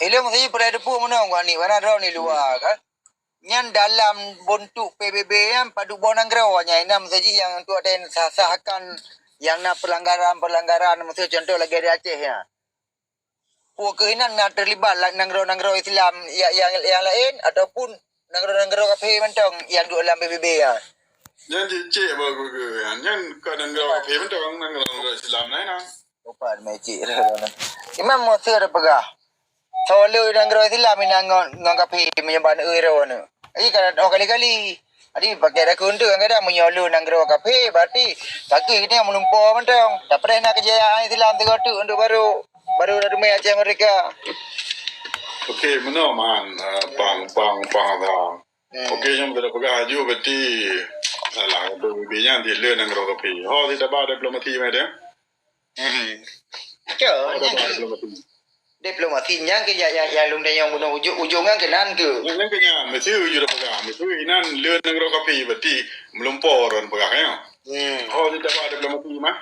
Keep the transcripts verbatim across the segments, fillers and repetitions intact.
Ilong si perai depu menong wani mana droe ni luar kan. Nyan dalam bentuk P B B nyan padub boh nanggroe nyan, inan meuseujih nyang untuk ada sah-sahkan nyang na pelanggaran-pelanggaran, miseu contoh lagèe di Aceh nyan. Peue keuh inan na terlibat la-, nanggroe-nanggroe Islam ya-, yang, yang lain ataupun nanggroe-nanggroe kafé mantong yang duek lam P B B nyan? Nyan cicik bagoe keuh nyan, nyan ka nanggroe kafé mantong, nanggroe-nanggroe Islam laén nyan. Lupa meucik. Imam Musa ada peugah, soe le nanggroe Islam inan ngon, ngon kafé meunyoe ban eu droe nyoe. Jadi kadang oh kali-kali. Jadi pakai daku untuk kadang meunyoe le nanggroe kafé, berarti sakét kita meulumpo mantong. Tak pernah na kejayaan Islam tiga tu untuk baru, baru dah dumai Aceh merdeka. Okey, meunoe man, eh, pang, pang, pang, pang. Hmm. Okey, nyang kita peugah aju berarti salah untuk bibi nyan di le nanggroe kafé. Ho, di daba diplomasi mai dia. Hmm. Cok, nyan keuh diplomasi nyan keuh nyang, nyang, nyang lôn tanyong bunoe ujong, ujong nyan keuh nan keuh. Nyan keuh nyan, mesti ujong peugah. Mesti inan le nanggroe kafé berarti meulumpo ron peugah nyan. Hmm. Oh, di daba diplomasi mah.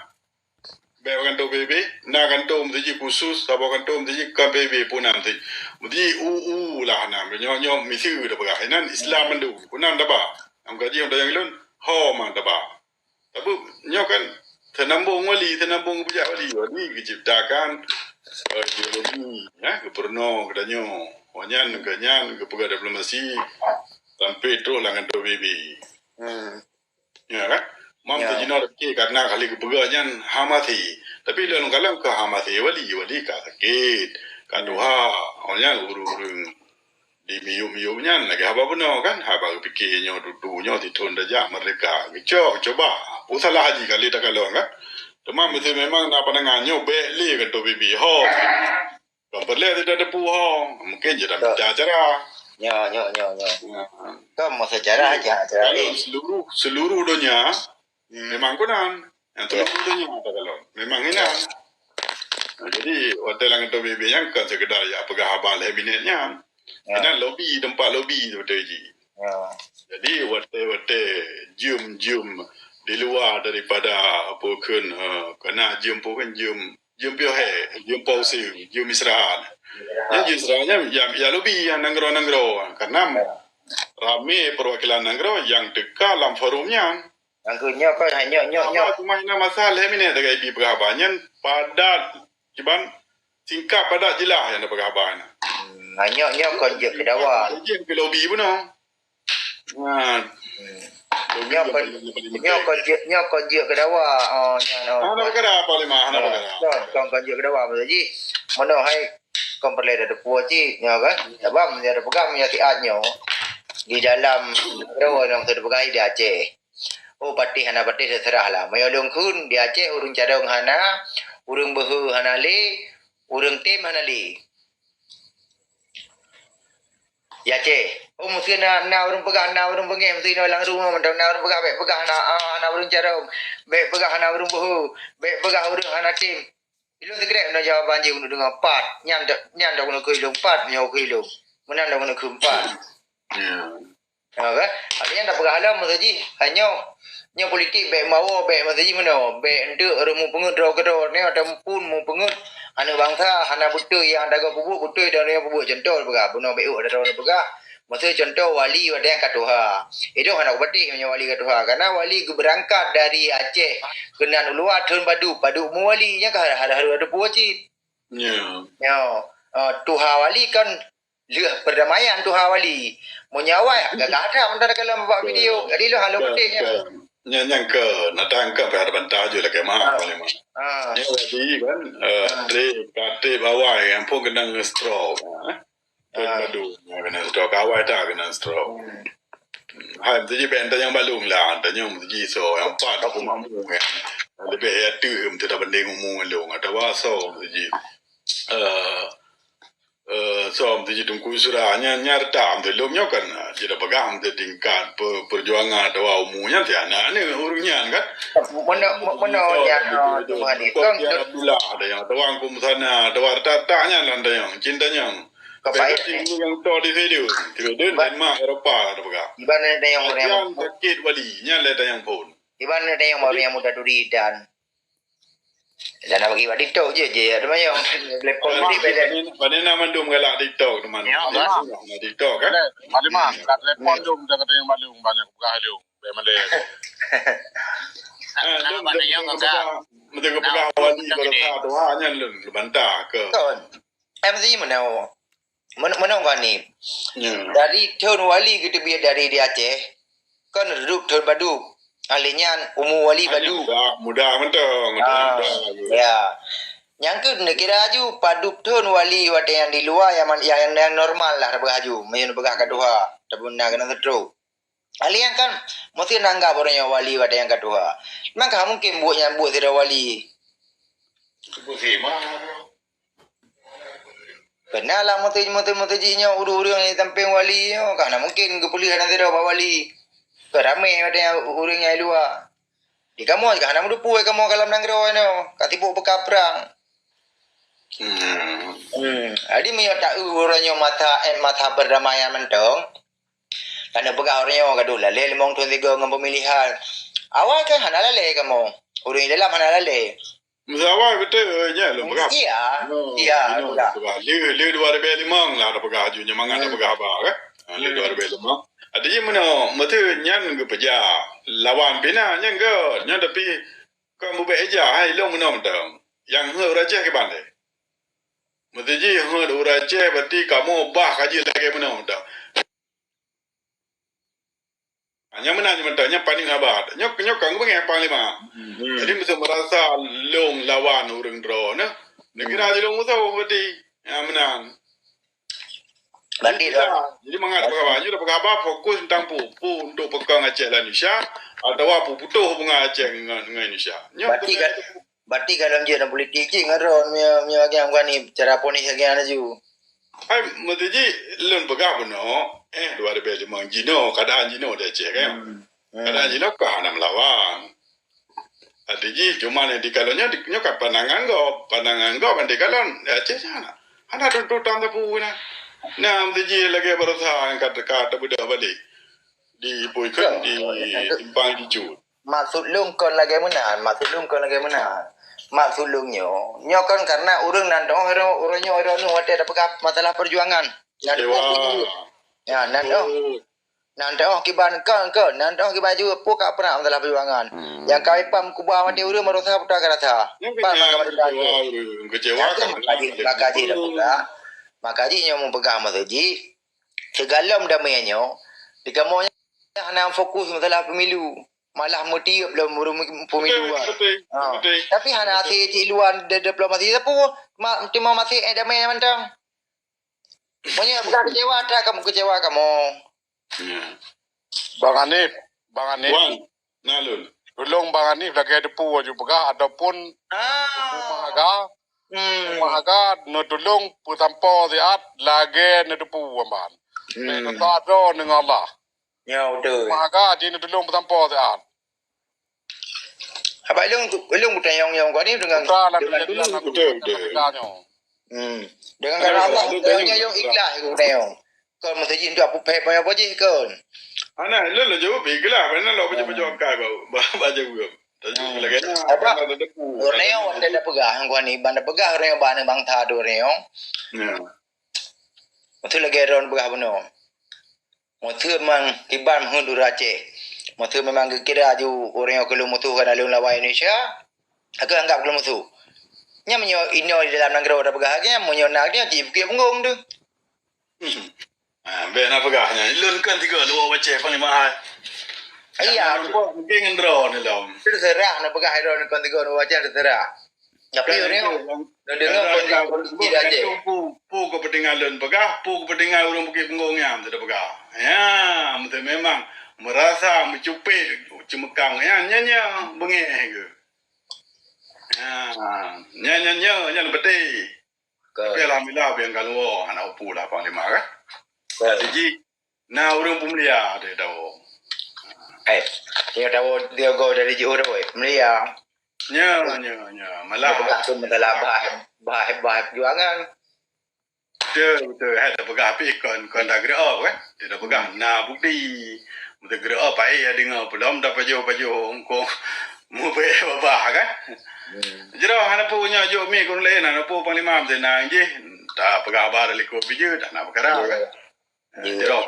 Bèk kantor P B B, na kantor meuseujid khusus, saboh kantor meuseujid kan P B B pun na meuseujid. Meuseujid u, u lah na, nyoe, nyoe misi dah peugah. Inan Islam mandum, pun na daba. Nyang gaji orang dayang lôn, ho man daba. Tapi nyoe kan senambong wali, senambong bujak wali. Wali geuciptakan, eh, ideologi, ya, geupeurunoe geutanyoe. Oh nyan, keu nyan, geupeugah diplomasi, sampai trok lam kantor P B B. Hmm. Ya kan? Mam ya. Teuh jinoe tapi karena kali geupeugah nyan Hamasi. Tapi lôn kalon keu Hamasi wali, wali ka sakét, ka tuha. Oh nyan ureueng-ureueng di miyup-miyup nyan lagèe haba bunoe kan, haba geupike nyoe dudu nyoe sithon tajak merdeka. Geucok, cuba. Peue salah haji kali takalon kan? Teuma meusti memang na pandangan nyoe bèk lé kantor P B B ho. Kon peureulèe sida teupeu ho, mungkin jeuet mita acara. Nyo, nyo, nyo, nyo. Ya. Kon masa acara aja acara. Kalau seluruh, seluruh donya, hmm, memang keunan. Yang seluruh donya kalau memang inan. Nah, jadi watèe lam kantor P B B nyan kon sekedar ya peugah haba lhèe minèt nyan. Ya. Inan lobi, tempat lobi beutôi jih. Ya. Jadi watèe-watèe jeuem-jeuem di luar daripada apa kheun, eh, kena jeuem apa kheun, jeuem Jeuem piôh hèe, jeuem pause, jeuem Israel. Nyan jeuem Israel nyan, ya, ya lobi nyang nanggroe-nanggroe. Karena ramé perwakilan nanggroe nyang teuka lam forum nyan. Nanggroe nyoe kan, nyoe, nyoe, nyoe. Apa cuma ina masa lhèe minèt tagai bi peugah haba nyan padat, kiban singkat padat jeulaih nyang peugah haba nyan. Hmm, nyoe, nyoe kon jeuet keu dawa. Jeuet keu lobi bunoe. Nah. Hmm. Nyoe kon, nyoe kon jeuet, nyoe kon jeuet keu dawa. Oh, nyan, oh. Hana peukara, Panglima, hana peukara. Kon, kon, kon jeuet keu dawa, Pak Haji. Meunoe hai kon peureulèe tateupeue cit, nyoe kan. Sabab meunyoe tapeugah meunyoe siat nyoe, di dalam nanggroe nyang teupeugah di Aceh. Oh, patéh hana patéh teuseurah lah. Meunyoe lôn kheun di Aceh ureueng cadong hana, ureueng beuhe hana lé, ureueng tem hana lé. Ya Aceh. Oh, meusti na, na ureueng peugah, na ureueng beungéh meusti na lam rumoh mantong, na ureueng peugah bèk peugah na, ah, na ureueng carông, bèk peugah na ureueng beuhu, bèk peugah ureueng hana tem. Ilôn sikrek na jawaban jih untuk deungoe pat. Nyan dak, nyan dak keuneuk keu ilôn pat, nyoe keu ilôn. Meunan dak keuneuk keu pat. Ya. Ha, kan? Artinya dak peugah lom masa jih, hanyoe nyoe politik bèk meuawoe, bèk masa jih meunoe, bèk enteuk ureueng mupeungeut droe keudroe nyoe, ataupun mupeungeut aneuk bansa hana beutôi nyang ata goe peubuet, beutôi ata goe peubuet. Contoh peugah, bunoe bèk uek ata droe peugah. Masa contoh wali watèe nyang ka tuha. Idong hana kupatéh meunyoe wali ka tuha. Karena wali geubeurangkat dari Aceh keunan u luwa thon padub, padub mu wali nyan ka harôh-harôh ata peubuet cit. Ya. Nyoe, eh, tuha wali kan lheueh perdamaian tuha wali. Meunyoe awai, gagah that mantong dalam bak video. Jadi lôn hana lôn peuteh nyan. Nyan, nyan keu, na tan keu pih ada bantah ju lakèe meu'ah, Panglima. Ah. Nyan jadi kan, eh, trip, ka trip awai, nyang phôn keunong stroke, eh. Trip badu, nyang keunong stroke, awai that keunong stroke. Hmm. Hai, meuteujih bèk tanyong balong lah, tanyong meuteujih soe nyang pat aku mampu kan. Leubeh ya teuh meuteujih banding umu ngon lôn, atawa soe meuteujih. Eh, Eh, so, meuteujih Teungku Yusra nyan, nyan retak meuteujih lom nyoe kan, ah, jeuet peugah meuteujih tingkat pe-, perjuangan atawa umu nyan siat na ni ureueng nyan kan. Meunoe, meunoe nyan, ah, Teungku Haji. Abdullah ada nyang, atawa Teungku Musana, atawa retak-retak nyan lah ada nyang, cinta nyang. Kepala tinggi nyang to di situ. Tiba-tiba Denmark, Eropa ada peugah. Iban ada nyang, ada nyang sakit wali, nyan lah ada nyang phôn. Iban ada nyang baru nyang muda duri dan. Dah nak bagi bak TikTok je, je ada mayang. Telepon ni beda. Pada, pada nak mandum galak TikTok teman. Ya, Pada bah. nak TikTok kan? Boleh. Malimah, kat telepon dum dah kata yang malu banyak buka halu. Biar malai aku. Ah, Nah, dum pada yang dah agak pegang, dah pegang wali pegang pada ini. Satu ha nyan lun bantah ke. Kon. M Z mana? Meunoe, meunoe ka ni. Ya. Dari thon wali geuteubiet dari di Aceh, kon redup thon padub. Alèh nyan umu wali padub. Muda, muda mantong, muda, Ah, muda. ya. Nyang keuh neukira aju padub thon wali watèe nyang di luwa nyang, nyang, nyang normal lah tapeugah aju. Meunyoe neupeugah ka tuha, tapeuna keunan seutrok. Alèh nyan kan meusti neuanggab ureueng nyoe wali watèe nyang ka tuha. Memang ka mungken buet nyan buet sidroe wali. Buet si mah. Keunalah meuteujih-meuteujih nyoe ureueng-ureueng nyang tampéng wali nyoe ka hana mungken geupeuleueh hana sidroe bak wali. Ka ramé watèe nyan ureueng nyang luwa. Di kamoe ka hana meudeupu kamoe ka lam nanggroe nyoe, ka sibuk beuka prang. Hmm. Hmm. Jadi meunyoe taeu ureueng nyoe masa, eh, masa perdamaian mantong, ka neupeugah ureueng nyoe gadoh lalé limong thon sigoe ngon peumilihan. Awai kan hana lalé kamoe. Ureueng dalam hana lalé. Meusawa beutôi, eh, nyan lôn peugah. Iya, iya, inoe lôn peugah. Lheueh, lheueh dua ribèe limong lah tapeugah aju nyan mangat tapeugah haba, kan? Ha, lheueh dua ribèe limong. Artinya meunoe, meuteue nyan geupeujak lawan pih na, nyan gèt. Nyan tapi kon bubèk ija, hai, lôn meunoe mantong. Nyang heuet ureueng Aceh kiban lé. Meuteujih heuet ureueng Aceh, berarti kamoe bah ka jeuet lagèe meunoe mantong. Ha, nyang meunan, nyang meunan, nyang paneuk haba. Nyoe, nyoe ka geubeungèh Panglima. Hmm. Jadi, meuseu meurasa lôn lawan ureueng droeneuh, neukira jih lôn musoh berarti. Nyang meunan. Berarti jadi, dah. Jadi, mangat peugah haba, nyoe dah peugah haba, fokus tentang peue, peue untuk peukong Aceh dan Indonesia, atawa peue putôh hubungan Aceh ngon, ngon Indonesia. Nyoe berarti keuneuk ka Berarti ka lôn jeuet lam politik cit ngon droe, meunyoe, meunyoe lagèe nyan bukan ni, cara ponis lagèe nyan laju. Hai, meuteujih lôn peugah bunoe, eh, dua ribèe limong jinoe, keadaan jinoe di Aceh, kan? Hmm. Hmm. Keadaan jinoe ka hana meulawan. Arti jih, cuma di kalon nyoe, di, nyoe kan pandangan gob, pandangan gob di kalon di Aceh nyan hana, hana tuntutan sapeue na. Nah, meuteujih lagèe baroesa nyang ka, ka teubeudôh balek. Di Pui Kheun, di Simpang Jicut. Maksud lôn kon lagèe meunan, maksud lôn kon lagèe meunan. Maksud lôn nyoe, nyoe kon karena ureueng nan teuoh, ureueng nyoe, ureueng nyoe watèe tapeugah masalah perjuangan. Nan teuoh, ya, nan teuoh. Nan teuoh kiban kon, kon, nan teuoh kiban jeuet peue ka peureulèe masalah perjuangan. Hmm. Nyang ka ipam kuba watèe ureueng baroesa peue ka rasa. Nyang keuh nyan keucewa ureueng, keucewa. Maka jih, maka jih tapeugah. Maka jih nyoe mupeugah maksud jih. Sigohlom damé nyoe, di kamoe nyan hana fokus masalah pemilu. Malah meutiep lom ureueng pemilu. Betul, betul, betul. Tapi hana hase cit luwa di-, diplomasi sapeue, ma-, teuma maséh, eh, damé mantong. Meunyoe bukan kecewa, ata kamoe kecewa kamoe. Ya. Bang Hanif, Bang Hanif. Wan, na lôn. Tulông Bang Hanif lagèe teupeu aju peugah ataupun Ah. Teupeu meuharga, Hmm. Meuharga neutulông peusampoe siat lagèe neuteupeue ban. Hmm. Bèk neusadô deungon Allah. Ya, beutôi. Meuharga jih neutulông peusampoe siat. Haba ilông, ilông kutanyong-nyong kau ni dengan, dengan dulu. Beutôi, beutôi. Hmm. Dengan karena Allah, kutanyong-nyong ikhlas kutanyong. Kon meuseujid untuk Abu Phe banyak bajih kon. Ana, lôn laju ikhlas, mana lôn bajih-bajih akai bau, bajih geuh. Tapi lagèe nyan, apa? Orang yang waktu dah peugah, hang kuani, ban dah peugah orang yang bana bangsa tu orang yang. Ya. Maksud lagèe orang peugah bunoe. Maksud memang kiban meuheuet ureueng Aceh. Maksud memang geukira aju orang yang keulung musuh kan alun lawan Indonesia. Aku anggap keulung musuh. Nya meunyoe inoe di dalam nanggroe dah peugah lagèe nyan, meunyoe na dia di Bukit Punggong tu. Hmm. Ha, bèk na peugah nyan. Lôn kan tiga dua baca paling mahal. Iya. Nampak mungkin ngendro ni lom. Terserah na peugah iro ni kan tiga dua baca terserah. Tapi kan orang itu, yang, yang dengar orang pun yang tidak aja. Pu, pu kepentingan lôn peugah, pu kepentingan ureueng Bukit Punggong nyan tu peugah. Ya, betul memang merasa mencupik ceumekang nyan, nyan, nyan, beungèh ke. Ya, nyan, nyan, nyan, nyan betul. Tapi alhamdulillah, biang kaluwa, anak upu lah Panglima kan. Jadi, na ureueng peumulia di Dawo. Eh, nyoe Dawo, dia go dari jiôh Dawo, eh. Peumulia. Nya, nya, nya. Malah. Dia peugah tu masalah bah, bah, bah perjuangan. Betul, betul. Hai, dah peugah pih kon, kon dah geureu'op, kan? Dia dah peugah, na bukti. Betul geureu'op, baik ya dengar. Belum dah pajoh-pajoh hongkong. Mubek babah kan? Jroh hana peue nyoe jok mi keu ureueng laén, hana peue panglima meuteunang jih, tapeugah haba dari likot pih jeuet, hana peukara kan? Jroh.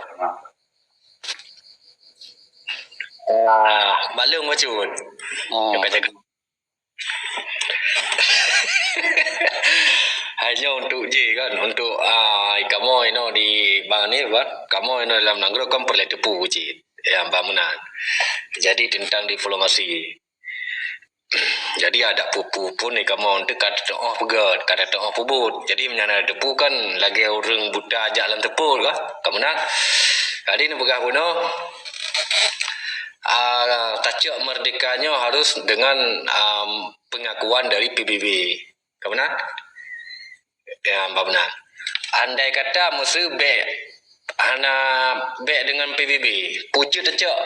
Ah, maklum bacut. Jaga-jaga. Hai nyoe untuk jih kan, untuk, ah, kamoe inoe di bang ni kan, kamoe inoe dalam nanggroe kan peureulèe teupeue cit. Ya, bang meunan. Jadi tentang diplomasi. Jadi adak peue-peue pun di kamoe untuk ka teutoh peugöt, ka teutoh peubuet. Jadi meunyoe na teupeue kan lagèe ureueng buta jak lam teupot kan, ka meunan. Jadi neupeugah bunoe, ah, tacok merdeka nyoe harus dengan, ah, pengakuan dari P B B. Ka meunan? Ya, bah meunan. Andai kata meuseu bèk hana bèk dengan P B B, peue jeuet tacok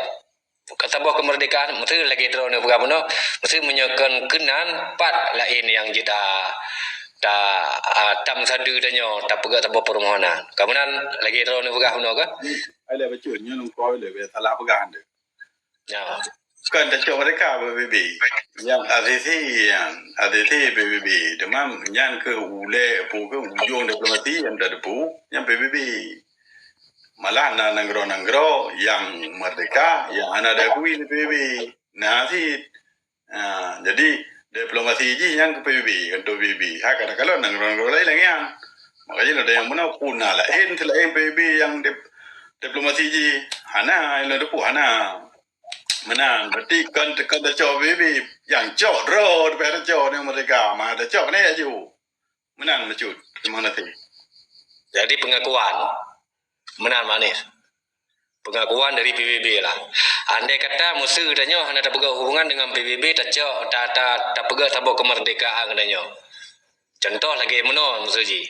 saboh keumeurdekaan, meuseu lagèe droeneuh peugah bunoe, meuseu meunyoe kon keunan pat laén nyang jeuet ta, ta, a, tameusadeue tanyoe, tapeugöt saboh peurumohonan. Ka meunan lagèe droeneuh peugah bunoe kah? Ai lé bacut, nyoe lôn koi lé, salah peugah. Ya. Kon tacok merdeka P B B. Nyang A C C nyan, A C C P B B. Teuma nyan keuh ulèe, peue keuh ujong diplomasi nyang tateupeue, nyan P B B. Malah na nanggroe-nanggroe nyang merdeka, nyang hana diakui lé P B B. Na cit. Ha, jadi diplomasi jih nyan keu P B B, kantô P B B. Ha, kadang-kadang nanggroe-nanggroe laén lagèe nyan. Makajih na nyang meunan peue na laén, seulaén P B B nyang dip-, diplomasi jih. Hana, ilôn teupeue hana. Meunan, berarti kon, kon tacok P B B, nyang cok droe, leubeh tacok nyang merdeka, ma tacok ni aju. Meunan bacut, terima kasih. Jadi pengakuan. Meunan manis. Pengakuan dari P B B lah. Andai kata meuseu tanyoe hana tapeugöt hubungan dengan P B B, tacok, ta, ta, tapeugöt saboh keumeurdekaan geutanyoe. Contoh lagèe meunoe meuseu jih.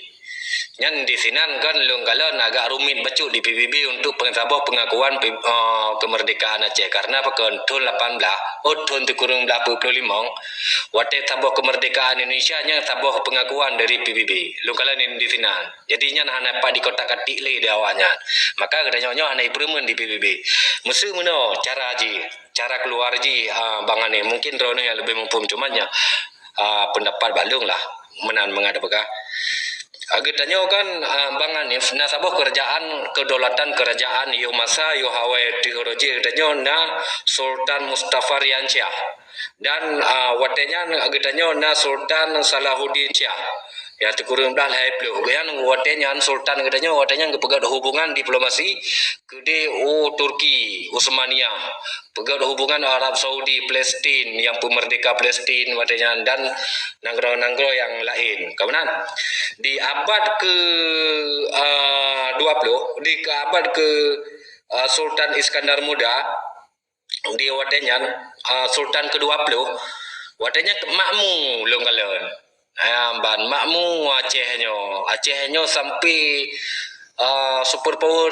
Nyan di sinan kan lôn kalon agak rumit bacut di P B B untuk peng-, saboh pengakuan P-, eh, keumeurdekaan Aceh. Karena apa? Kon thôn lapan blah, oh, thôn sikureueng blah peuet ploh limong, watèe saboh keumeurdekaan Indonesia nyan saboh pengakuan dari P B B. Lôn kalon di, di sinan. Jadi nyan hana pat dikotak-katik lé di awak nyan. Maka geutanyoe nyoe hana ipeureumeun di P B B. Meuseu meunoe cara jih, cara keuluar jih, ah, Bang Hanif. Mungkin droeneuh nyang leubeh muphom, cuma nyan, ah, peundapat bak lôn lah. Meunan mangat tapeugah. Ah, geutanyoe kan, ah, Bang Hanif, na saboh keurajeuen, kedaulatan keurajeuen yoh masa, yoh awai teuk roh jih geutanyoe na Sultan Mustafa Rian Syah. Dan, ah, watèe nyan geutanyoe na Sultan Salahuddin Syah. Ya, sikureueng blah lhèe ploh. Nyan watèe nyan Sultan geutanyoe watèe nyan geupeugöt hubungan diplomasi keudéh u Turki, Utsmaniyah. Peugöt hubungan Arab Saudi, Palestin, nyang peumeurdeka Palestin watèe nyan dan nanggroe-nanggroe nyang laén. Ka meunan? Di abad ke, ah, dua ploh, di ke abad ke, ah, Sultan Iskandar Muda, di watèe nyan, ah, Sultan kedua ploh, watèe nyan makmu lôn kalon. Ah, ban makmu Aceh nyoe. Aceh nyoe sampai, ah, super power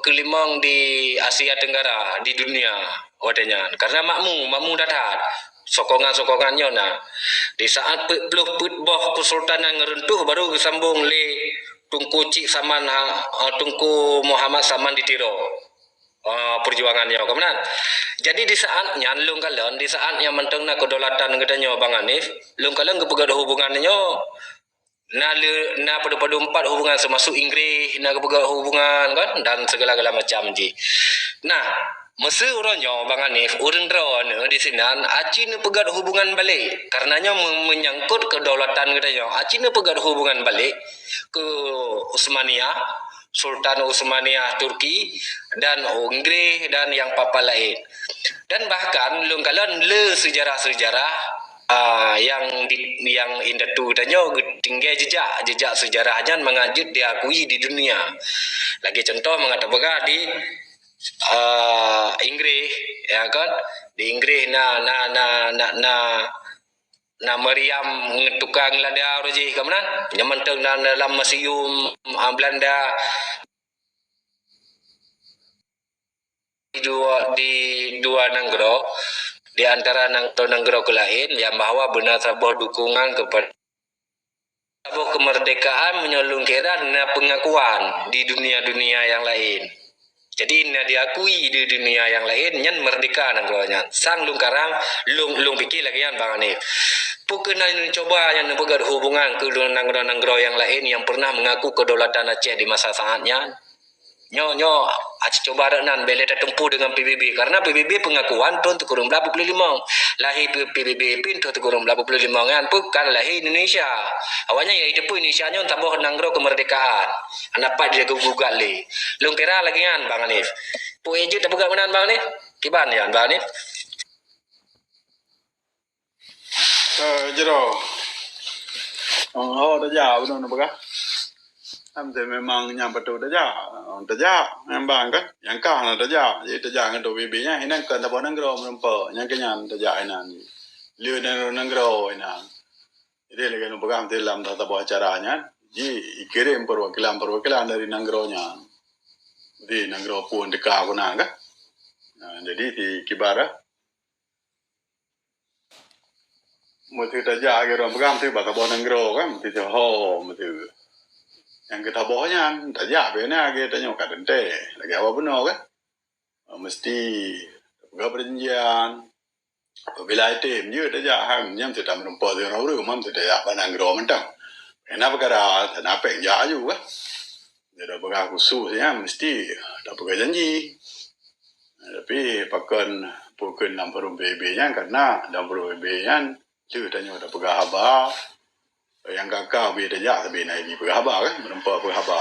keulimong di Asia Tenggara, di dunia watèe nyan. Karena makmu, makmu that-that. Sokongan-sokongan nyoe na. Di saat peuet ploh peuet boh keusultanan nyan reuntuh, baru geusambong lé Teungku Chik Saman, ha, ah, Teungku Muhammad Saman di Tiro. Ah, perjuangan nyoe, ka meunan. Jadi di saat nyan lôn kalon, di saat nyang mantong na kedaulatan geutanyoe Bang Hanif, lôn kalon geupeugöt hubungan nyoe na le, na padum-padum pat hubungan, teumasuk Inggréh na geupeugöt hubungan kan, dan segala-gala macam jih. Nah, meuseu uroe nyoe Bang Hanif, ureueng droeneuh di sinan aci neupeugöt hubungan balek. Karena nyoe me-, menyangkut kedaulatan geutanyoe, aci neupeugöt hubungan balek keu Utsmaniyah, Sultan Utsmaniyah Turki dan Inggréh dan nyang pat-pat laén. Dan bahkan lôn kalon le seujarah-seujarah, ah, nyang di, nyang indatu tanyoe geutinggai jejak, jejak seujarah nyan mangat jeuet diakui di dunia. Lagèe contoh mangat tapeugah di, ah, Inggréh, ya kan? Di Inggréh na, na, na, na, na na meriam tukang lada uroe jih ka meunan. Nyan mantong na dalam museum, ah, Belanda. Di dua, di dua nanggroe, di antara nanggroe-nanggroe keu laén, nyang bahwa beuna saboh dukungan kepada saboh keumeurdekaan meunyoe lôn kira na peungakuan di dunia-dunia nyang laén. Jadi na diakui di dunia nyang laén nyan meurdeka nanggroe nyan. Sang lôn karang, lôn, lôn pike lagée nyan Bang Hanif. Peu kheueh na neucuba nyang neupeugét hubungan keu nanggroe-nanggroe nyang laén nyang peureunah meungaku keudaulatan Aceh di masa saát nyan? Nyoe, nyoe, aci cuba rot nan, bék lé tateumpu deungon P B B. Karena P B B peungakuan thon sikureueng blaih lapan puluh limong. Lahé P-, P B B pih thon sikureueng blaih lapan puluh limong nyan, peu kan lahé Indonesia. Awaknyan ya itu pun Indonesia nyoe saboh nanggroe keumeurdekaan. Hana pat jigugat lé. Lôn kira lagée nyan, Bang Hanif. Peu jeuet tapeugah meunan, Bang Hanif? Kiban nyan, Bang Hanif? Eh, jroh. Oh, tajak, beuna neupeugah. Am teu memang nyang beutôi tajak. Oh, tajak, nyang bang kan? Nyang kah na tajak. Jadi tajak ngon P B B nyan, inan kon saboh nanggroe meureumpok. Nyang keu nyan tajak inan. Lé nanggroe-nanggroe inan. Jadi lagée lôn peugah, meusti lam saboh acara nyan, ji ikirém perwakilan-perwakilan dari nanggroe nyan. Jadi nanggroe pun teuka guna kan? Nah, jadi si kibar, eh. Meusti tajak lagée ureuëng peugah, meusti bak saboh nanggroe kan, meusti siho, meusti. Nyang keu saboh nyan, tajak bak na lagée tanyoe ka teuntée, lagée awak bunoe kan. Meusti peugah perjanjian. Apabila item jeuet tajak, han, nyan meusti tameureumpok sidroe ureuëng, meusti tajak bak nanggroe mantong. Kena peukara, hana péng jak aju kan. Jadi peugah khusus nyan, meusti tapeugah janji. Tapi pakon, pakon lam forum P B B nyan, karena lam forum P B B nyan, lheueh tanyoe tapeugah haba, nyang ka-ka ubé tajak, sabe na jipeugah haba kan, meureumpok peugah haba.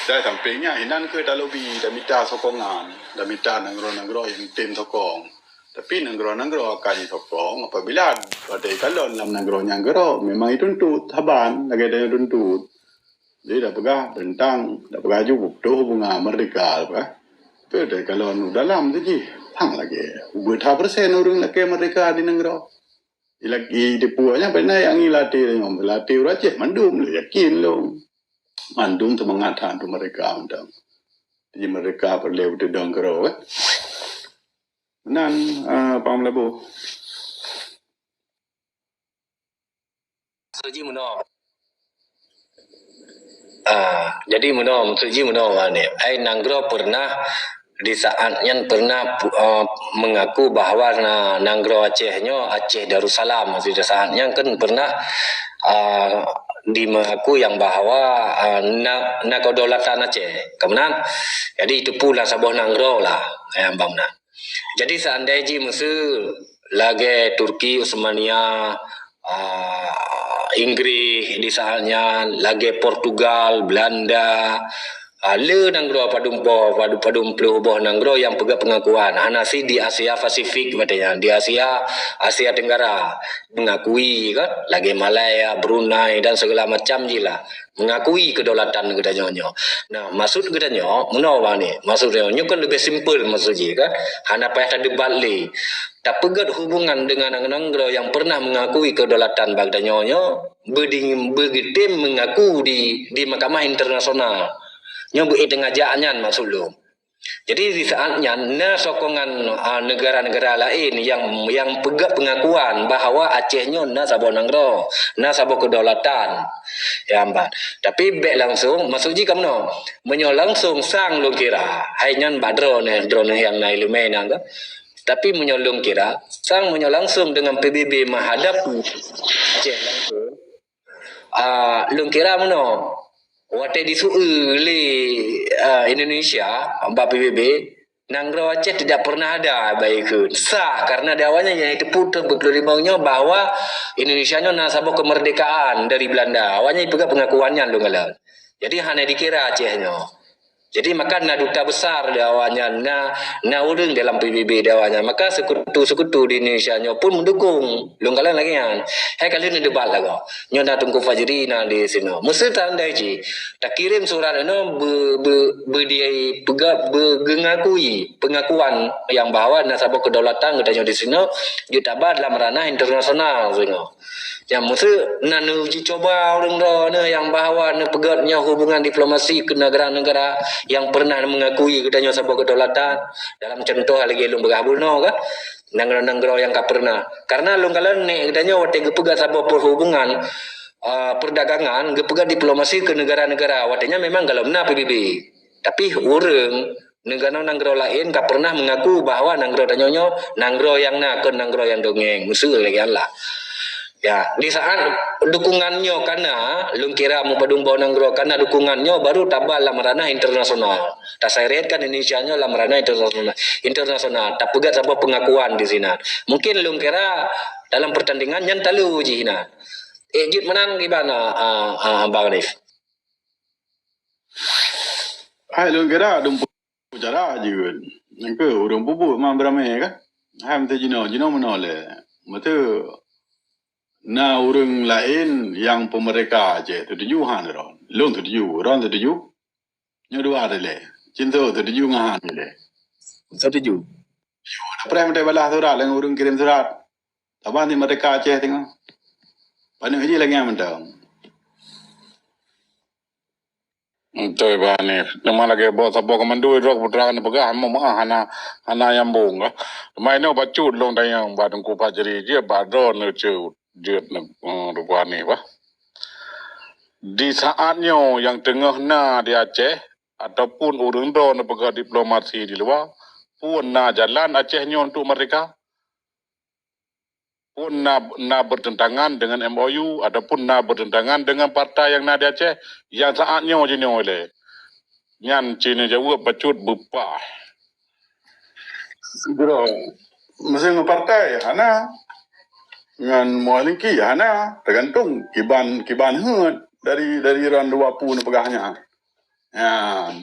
Dan sampéng nyan, inan keuh talobi, tamita sokongan, tamita nanggroe-nanggroe nyang tem sokong. Tapi nanggroe-nanggroe akan jisokong apabila watée kalon lam nanggroe nyan keudroe, memang jituntut saban lagée tanyoe tuntut. Jadi tapeugah teuntang, tapeugah aju beutôi hubungan meurdeka, tapeugah. Tapi watée kalon u dalam tu jih, sang lagée ubé that persen ureuëng lakée meurdeka di nanggroe. Ilaki teupeu nyan pernah nyang ngilatée nyoe, latée ureuëng Aceh mandum lé yakin lom. Mandum seumangat that untuk meurdeka mantong. Jadi meurdeka peureulée beuteudeung keudroe, kan? Meunan, ah, Pang Meulaboh. Maksud jih meunoe. Ah, jadi meunoe, maksud jih meunoe, Wan, ni. Ai nanggroe pernah di saat nyan pernah pu-, ah, mengaku bahwa na-, nanggroe Aceh nyoe Aceh Darussalam. Maksud di saat nyan kan pernah, ah, di mengaku yang bahwa, ah, na, na kedaulatan Aceh. Kemudian, jadi itu pula saboh nanggroe lah, yang bang na. Jadi seandai jih meuseu lagée Turki Utsmania, ah, Inggris di saat nyan, lagée Portugal, Belanda, ah, le nanggroe padum boh, padum, padum ploh boh nanggroe nyang peugah pengakuan. Hana sit di Asia Pasifik batée nyan, di Asia, Asia Tenggara mengakui kan, lagée Malaya, Brunei dan segala macam jih lah. Mengakui kedaulatan geutanyoe nyoe. Nah, maksud geutanyoe, meunoe bang ni, maksud geutanyoe nyoe kan leubeh simple maksud jih kan. Hana payah tadebat lé. Tapeugét hubungan dengan nanggroe nyang pernah mengakui kedaulatan bak geutanyoe nyoe, beudi-, beugeutem mengaku di, di mahkamah internasional. Nyoe beu-, eh, teungoh jak nyan maksud lôn. Jadi, di saat nyan, na sokongan, a, negara-negara laén nyang, nyang peugét pengakuan bahwa Aceh nyoe na saboh nanggroe, na saboh kedaulatan. Ya, meunan. Tapi bék langsung, maksud jih ka meunoe, meunyoe langsung sang lôn kira, hai nyan bak droeneuh, droeneuh nyang na iéleumé nyan kan. Tapi meunyoe lôn kira, sang meunyoe langsung dengan P B B menghadap Aceh langsung, Ah, lôn kira meunoe, watée jisue lé, ah, Indonesia bak P B B, nanggroe Aceh tidak pernah ada bak ikheun. Sah, karena di awaknyan nyang jiteupeue thon sikureueng blaih limong nyoe bahwa Indonesia nyoe na saboh kemerdekaan dari Belanda. Awaknyan jipeugah pengakuan nyan lôn galak. Jadi hana jikira Aceh nyoe. Jadi, maka na duta besar di awaknyan, na, na ureuëng dalam P B B di awaknyan. Maka sekutu-sekutu di Indonesia nyoe pun mendukung. Lôn kalon lagée nyan. Hai ka lheueh neudebat lagoe. Nyoe na Teungku Fajri na di sinoe. Meuseu tandai jih, takirém surat inoe be-, be-, beudiyai-, beungakui pengakuan nyang bahwa na saboh kedaulatan geutanyoe di sinoe jeuet taba dalam ranah internasional sinoe. Nyang meuseu na neujicoba ureuëng droeneuh nyang bahwa neupeugét nyoe hubungan diplomasi keu negara-negara nyang pernah mengakui geutanyoe saboh kedaulatan. Dalam contoh lagée lôn peugah bunoe kan, nanggroe-nanggroe nyang ka pernah. Karena lôn kalon nek geutanyoe watée geupeugét saboh perhubungan, ah, perdagangan, geupeugét diplomasi keu negara-negara, watée nyan memang galom na P B B. Tapi ureuëng Neuganoe nanggroe laén ka pernah meungaku bahwa nanggroe tanyoe nyoe nanggroe nyang na, kon nanggroe nyang dongeng. Meuseu lagée Allah. Ya, di saat dukungan nyoe ka na, lôn kira meupadum boh nanggroe ka na dukungan nyoe, baru taba lam ranah internasional. Taseret kan Indonesia nyoe lam ranah internasional. Internasional, tapeugét saboh pengakuan di sinan. Mungkin lôn kira dalam pertandingan nyan talo jih na. Eh, jeuet meunan kiban, ah, ah, ah, Bang Arif. Hai, lôn kira dum cara jeuet. Nyang keu ureuëng peubuet ma beramé kan? Hai, meuteujinoe, jinoe meunoe lé. Meuteue na ureuëng laén nyang peumerdeka Aceh, teutuju han ron. Lôn teutuju, ron teutuju. Nyoe dua teuh lé. Cinto teutuju ngon han teuh lé. Teutuju. Preh meutai balaih surat lé ureuëng kirém surat. Saban di merdeka Aceh teungoh. Paneuk jih lagée mantong. Beutôi, Bani. Teuma lagée boh saboh keumandua droe keubeuterangan peugah, meuah hana, hana nyambong lah. Teuma inoe bacut lôn tanyong bak Teungku Fajri, jeuet bak droeneuh ceuet, jeuet neu-, eh, Bani bah. Di saat nyoe nyang teungoh na di Aceh, ataupun ureuëng droeneuh peugah diplomasi di luwa, peue na jalan Aceh nyoe untuk merdeka? Pun na, na bertentangan dengan M O U ataupun na bertentangan dengan partai nyang na di Aceh nyang saat nyoe jinoe lé. Nyan ci neujaweueb bacut beupah. Bro, meuseu ngon partai hana, ngon mualingki hana, tergantung kiban, kiban heuet dari, dari ran dua pu neupeugah nyan. Ya,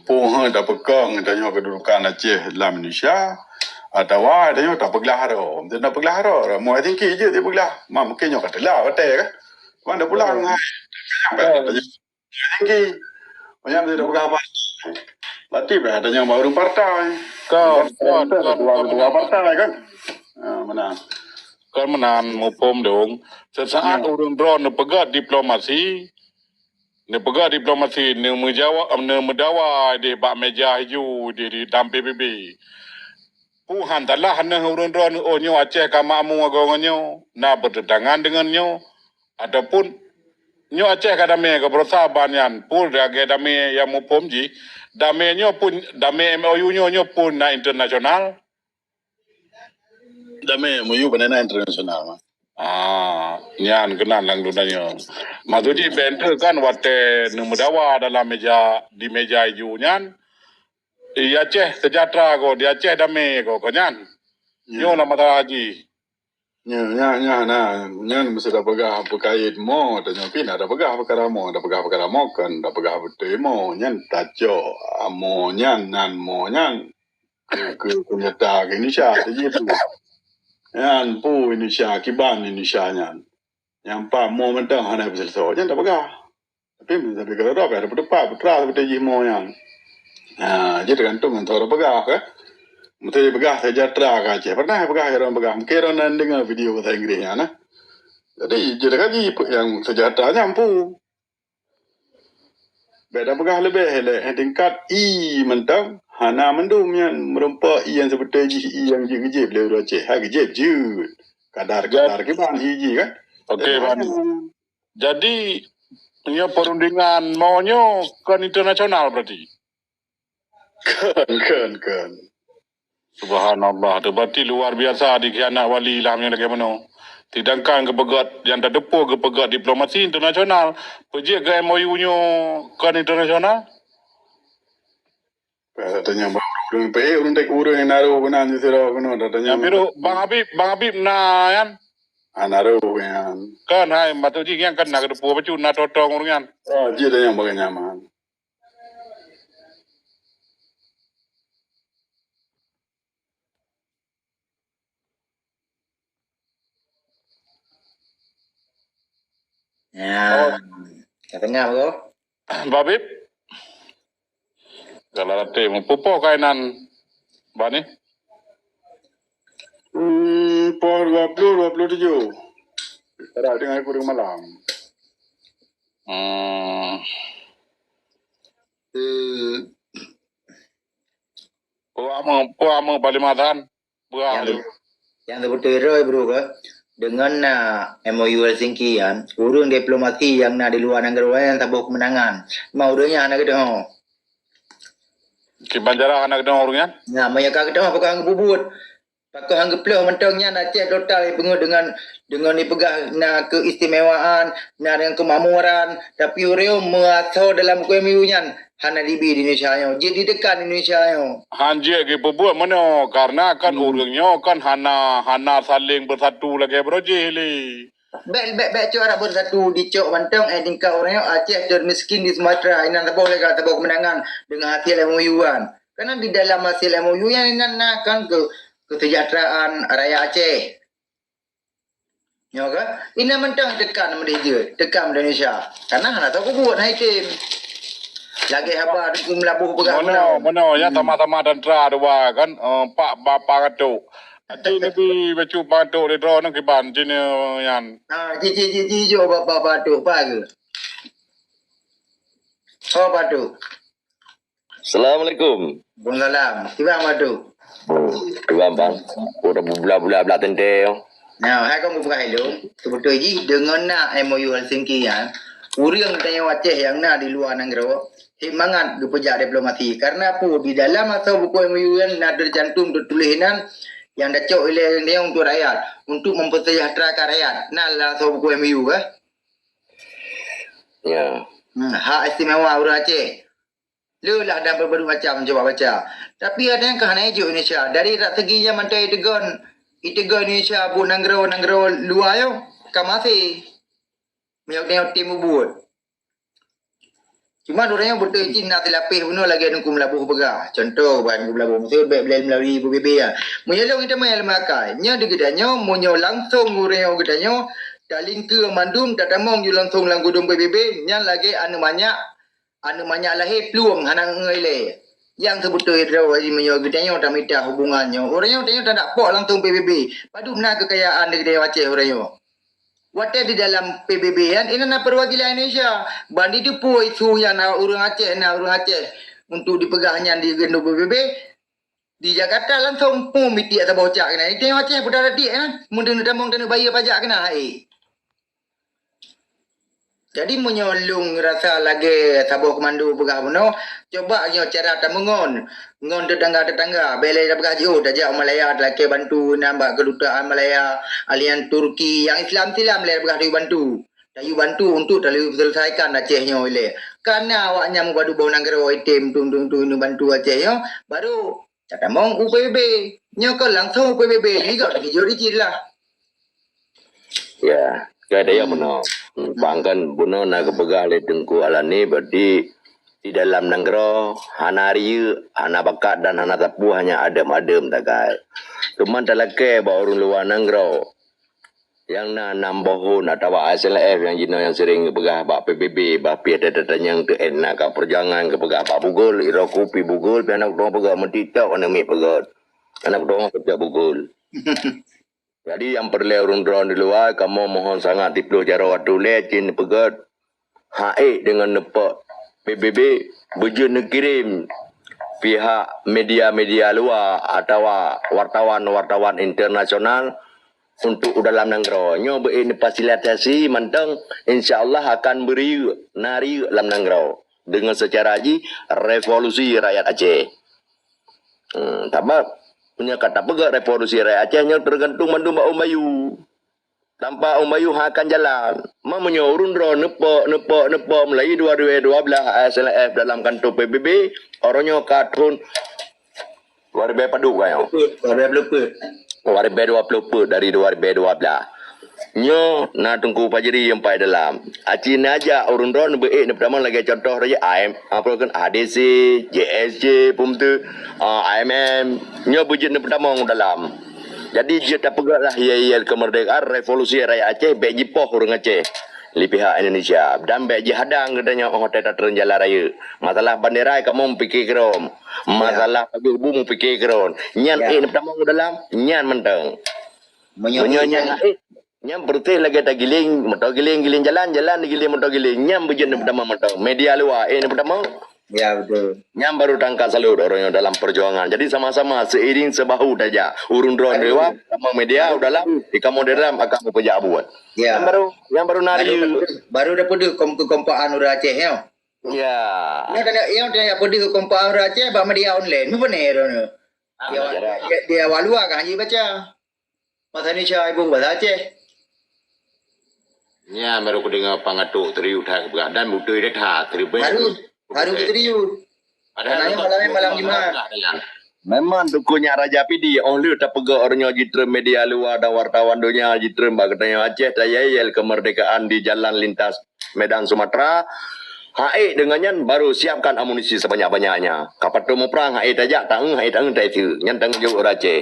peue tapeukong tanyoe keududukan Aceh lam Indonesia, atawa tanyoe tapeuglah ro. Meunyoe tapeuglah ro, ramoe tinggi jeuet dipeuglah. Ma mungkin nyoe ka teulah watée kan. Cuma dah pulang hai. Tinggi. Banyak dia peugah apa? Berarti bah tanyoe baru partai. Kan, kan, kan, kan, partai kan. Ha, mana? Kan meunan muphom dong. Sesaat ureuëng droeneuh peugah diplomasi, neupeugah diplomasi, neumeujawa-, neumeudawa ideh bak meja iju ideh di dam P B B. Peue han talah neuh ureuëng droeneuh, oh, nyoe Aceh ka makmu agoe ngon nyoe, na bertentangan dengan nyoe, ataupun nyoe Aceh ka damé, ka beurasa ban nyan, peue lagée damé nyang muphom jih, damé nyoe pun, damé M O U nyoe, nyoe pun na internasional. Damé M O U bak na internasional mah. Ah, nyan keunan lam dunia. Maksud jih bente kan watée neumeudawa dalam meja, di meja iju nyan, di Aceh sejahtera ko, di Aceh damé ko, ko nyan. Ya. Nyoe na masalah jih. Nya, nya, nya, na, nyan meusti tapeugah peukait mo, tanyoe pih na tapeugah peukara mo, tapeugah peukara mo kan, tapeugah beutôi mo, nyan tacok mo nyan, nan mo nyan. Keu, keu, keu nyata keu Indonesia, teujieb tu. Nyan peue Indonesia, kiban Indonesia nyan. Nyang pat mo mantong hana peuseuleusoe, nyan tapeugah. Tapi, tapi kalau dah, ada peuteupat, putra seperti jih mo nyan. Ha, jadi tergantung ngon cara peugah, kan. Mesti peugah sejahtera ke Aceh. Pernah peugah, orang peugah. Mungkin orang nan dengar video bahasa Inggris nyan, nah. Jadi, jadi kaji yang sejahtera nyan pu. Beda peugah lebih, leh, tingkat I mantong, hana mandum nyan meureumpok I yang seperti jih, I yang jeuet geujeb lé ureuëng Aceh. Ha, geujeb jeuet. Kadar-kadar kiban I jih, kan. Okey, Bani. Jadi, nyoe perundingan mo nyoe kon internasional berarti? Kon, kon, kon. Subhanallah, tu berarti luar biasa dikhianat wali lah nyoe lagée meunoe. Sedangkan geupeugét nyang tateupeue geupeugét diplomasi internasional, peujeuet keu M O U nyoe kon internasional? Tanyong bak ureuëng, ureuëng P A, ureuëng dek ureuëng nyang naroe keunan, di sidroe keunoe, tanyong. Nyang biru, Bang Habib, Bang Habib na nyan? Ah, naroe nyan. Kan, hai, maksud jih nyan kan na keudeupu bacut, na totong ureuëng nyan. Oh, jih tanyong bak nyaman. Ya, ka tengah bro. Babib. Kalau rate meupupo kainan bani. Hmm, poh dua puluh, dua puluh tujuh. Serak dengan kurang malam. Hmm. Eh, Puama, puama Panglima Tan. Nyang teu-, nyang teubeutôi droe bro ke, deungon na M O U Helsinki nyan, ureuëng diplomasi nyang na di luwa nanggroe nyan saboh keumeunangan. Ma ureuëng nyan hana geudeungoe. Kiban cara hana keudong ureuëng nyan? Nah, meunyoe ka keudong, pakon han geububuet? Pakon han geuploh mantong nyan Aceh total ipeungeut deungon, deungon ipeugah na keistimewaan, na deungon keumakmuran, tapi ureuëng meuasoe dalam buku M U nyan hana dibi di Indonesia nyoe, jeuet ditekan Indonesia nyoe. Han jeuet geupeubuet meunoe, karena kan ureuëng nyoe kan hana, hana saléng beusatu lagée baroe jih lé. Bék, bék, bék cok rot beusatu, dicok mantong, eh, tingkat ureuëng nyoe Aceh termiskin di Sumatera, inan saboh lagée saboh keumeunangan deungon hasil M O U an. Karena di dalam hasil M O U nyan inan na kan ke, kesejahteraan rakyat Aceh. Nyoe ka, inan mantong tekan meudeh jeuet, tekan Indonesia. Karena hana tahu kubuet hai tem. Lagée haba Teungku Meulaboh peugah meunoe, meunoe, ya, sama-sama tantra dua kan, eh, pak ba-, pangatuk. Aci nebi bacut pangatuk di droe nang kiban cine nyan. Ha, ji, ji, ji, ji, jo ba, ba, batuk, ba ke? Oh, batuk. Assalamualaikum. Waalaikumsalam. Kiban batuk. Hmm, kiban bang. Udah bula-bula bela tente. Nah, hai kong buka hello. Sebetul ji dengan na M O U Helsinki ya. Urang tanya Aceh yang na di luar negara. Hit mangat geupeujak diplomasi. Karena apa? Di dalam atau buku M O U yang na tercantum tertulis nan yang dacok oleh dia untuk rakyat, untuk mempersejahterakan rakyat. Nah, lah atau buku M O U ke? Ya. Hmm, hak istimewa urang Aceh. Le lah dan berbagai macam cuba baca. Tapi ada yang kehana ijok Indonesia. Dari rak segi nyan mantong itegon, itegon Indonesia bu nanggroe-nanggroe luar yo. Ka masih. Miyok tengok tim bubuet. Cuma ureuëng nyang beutôi cit na silapeh bunoe lagée Teungku Meulaboh peugah. Contoh, ban Teungku Meulaboh, maksud bék bilai melalui B B B ya. Meunyoe lôn itu maya lemah akai. Nya di geutanyoe, meunyoe langsung ureuëng nyang geutanyoe, talingke mandum tatamong ju langsung lam gudong B B B, nyan lagée aneuk manyak, aneuk manyak lahé plueng hana ngeue ilée. Nyang seubeutôi droe meunyoe geutanyoe tamita hubungan nyoe, ureuëng nyoe tanyoe tadak pok langsung B B B. Padub na keukayaan di geutanyoe Aceh ureuëng nyoe. Watée di dalam P B B nyan, inan na perwakilan Indonesia. Ban di teupue isu nyan na ureuëng Aceh, na ureuëng Aceh untuk dipeugah nyan di geutanyoe P B B. Di Jakarta langsung pum mitiek saboh cak keunan. Di Aceh peudah radik kan. Meudeuneuh tamong taneuk bayeue pajak keunan hai. Jadi meunyoe lôn rasa lagée saboh keumando peugah bunoe, coba nyoe cara tameungon ngon tetangga-tetangga. Bék lé tapeugah jiôh tajak u Malaya talakée bantu inan bak keudutaan Malaya, alian Turki, nyang Islam-Islam lé tapeugah tayue bantu. Tayue bantu untuk tayue seuleusaikan Aceh nyoe ilée. Kana awaknyan meubadu boh nanggroe item tun-tun-tun bantu Aceh nyoe, baru tatamong u P B B. Nyoe kon langsong u P B B, jigok teukijok di cit lah. Ya, kata ya bunoe. Hmm, bang kan bunoe na geupeugah lé Teungku Alani, berarti di dalam nanggroe hana riyeuk, hana bakat dan hana sapeue, hanya adem-adem tagai. Cuman talakée bak ureuëng luwa nanggroe nyang na nam boh thon atawa S L F nyang jinoe nyang sering geupeugah bak P B B, bah pih teutatanyong teu na ka peujuangan geupeugah bak bugol, iro kupi bugol, pih aneuk tueng peugah meuti tok aneuk miet peugah. Aneuk tueng peugah bugol. Jadi nyang peureulée ureuëng droe di luwa, kamoe mohon sangat siploh jaroe watée lé cit neupeugét hak ék deungon neupok P B B beujeuet neukirém pihak media-media luwa atawa wartawan-wartawan internasional untuk u dalam nanggroe. Nyoe beu neufasilitasi mantong, insya Allah akan beuriyeuk, na riyeuk lam nanggroe deungon seucara jih revolusi rakyat Aceh. Hmm, sabab meunyoe ka tapeugét revolusi rakyat Aceh nyoe teugantung mandum bak Ong Bayu. Tanpa Ong Bayu hana akan jalan. Ma meunyoe ureuëng droe neupok, neupok, neupok mulai dua ribu dua belas S L F dalam kantor P B B, uroe nyoe ka thon dua ribu padub ka nyoe. Dua ribu dua puluh. Dua ribu dua puluh dari dua ribu dua belas. Nyoe na Teungku Fajri nyang pai dalam. Aci neujak ureuëng droe neubeuék neupeutamong lagée contoh raja I M, apa kan, A D C, J S C, pum tu, ah, I M M. Nyoe beujeuet neupeutamong dalam. Jadi jeuet tapeugét lah ya, ya kemerdekaan, revolusi rakyat Aceh bék jipoh ureuëng Aceh lé pihak Indonesia dan bék jihadang geutanyoe óh watée tatreun jalan raya. Masalah bandera kamoe meupiké keudroe. Masalah pajoh bu meupiké keudroe. Nyan ék neupeutamong dalam, nyan mantong. Meunyoe nyan ék, nyan peureuteh lagée tagiléng moto giléng, giléng jalan, jalan digiléng moto giléng. Nyan beujeuet neupeutamong mantong. Media luwa ék neupeutamong. Ya, betul. Nyan baru tangka salut ureuëng nyoe dalam peujuangan. Jadi sama-sama seiring sebahu tajak. Ureuëng droe di luwa, sama media u dalam, di kamoe di dalam akan meupeujak buet. Ya. Nyan baru, nyan baru na riyeuk. Baru dapeuduek kom-, kekompakan ureuëng Aceh nyoe. Ya. Nyoe tanda, nyoe tanda peudeuh kompa ureueng Aceh bak media online. Meupeune droeneuh? Ah, ya, ya, ya, di awak luwa kan jibaca. Bahasa Indonesia, ibu bahasa Aceh. Nyan baru kudeungoe pangatuk serius that geupeugah dan beutôi that serius. Baru, baru serius. Padahai malam ni malam Jumaat. Memang dukun nyak Raja Pidi, óh lheueh tapeugah ureueng nyoe jitreun media luwa dan wartawan donya jitreun bak geutanyoe Aceh tayayel kemerdekaan di jalan lintas Medan Sumatera. Hai, deungon nyan baru siapkan amunisi sebanyak-banyaknya. Kapatô muprang, hai tajak, taeu, hai taeu, taeu. Nyan tanggong jaweueb ureueng Aceh.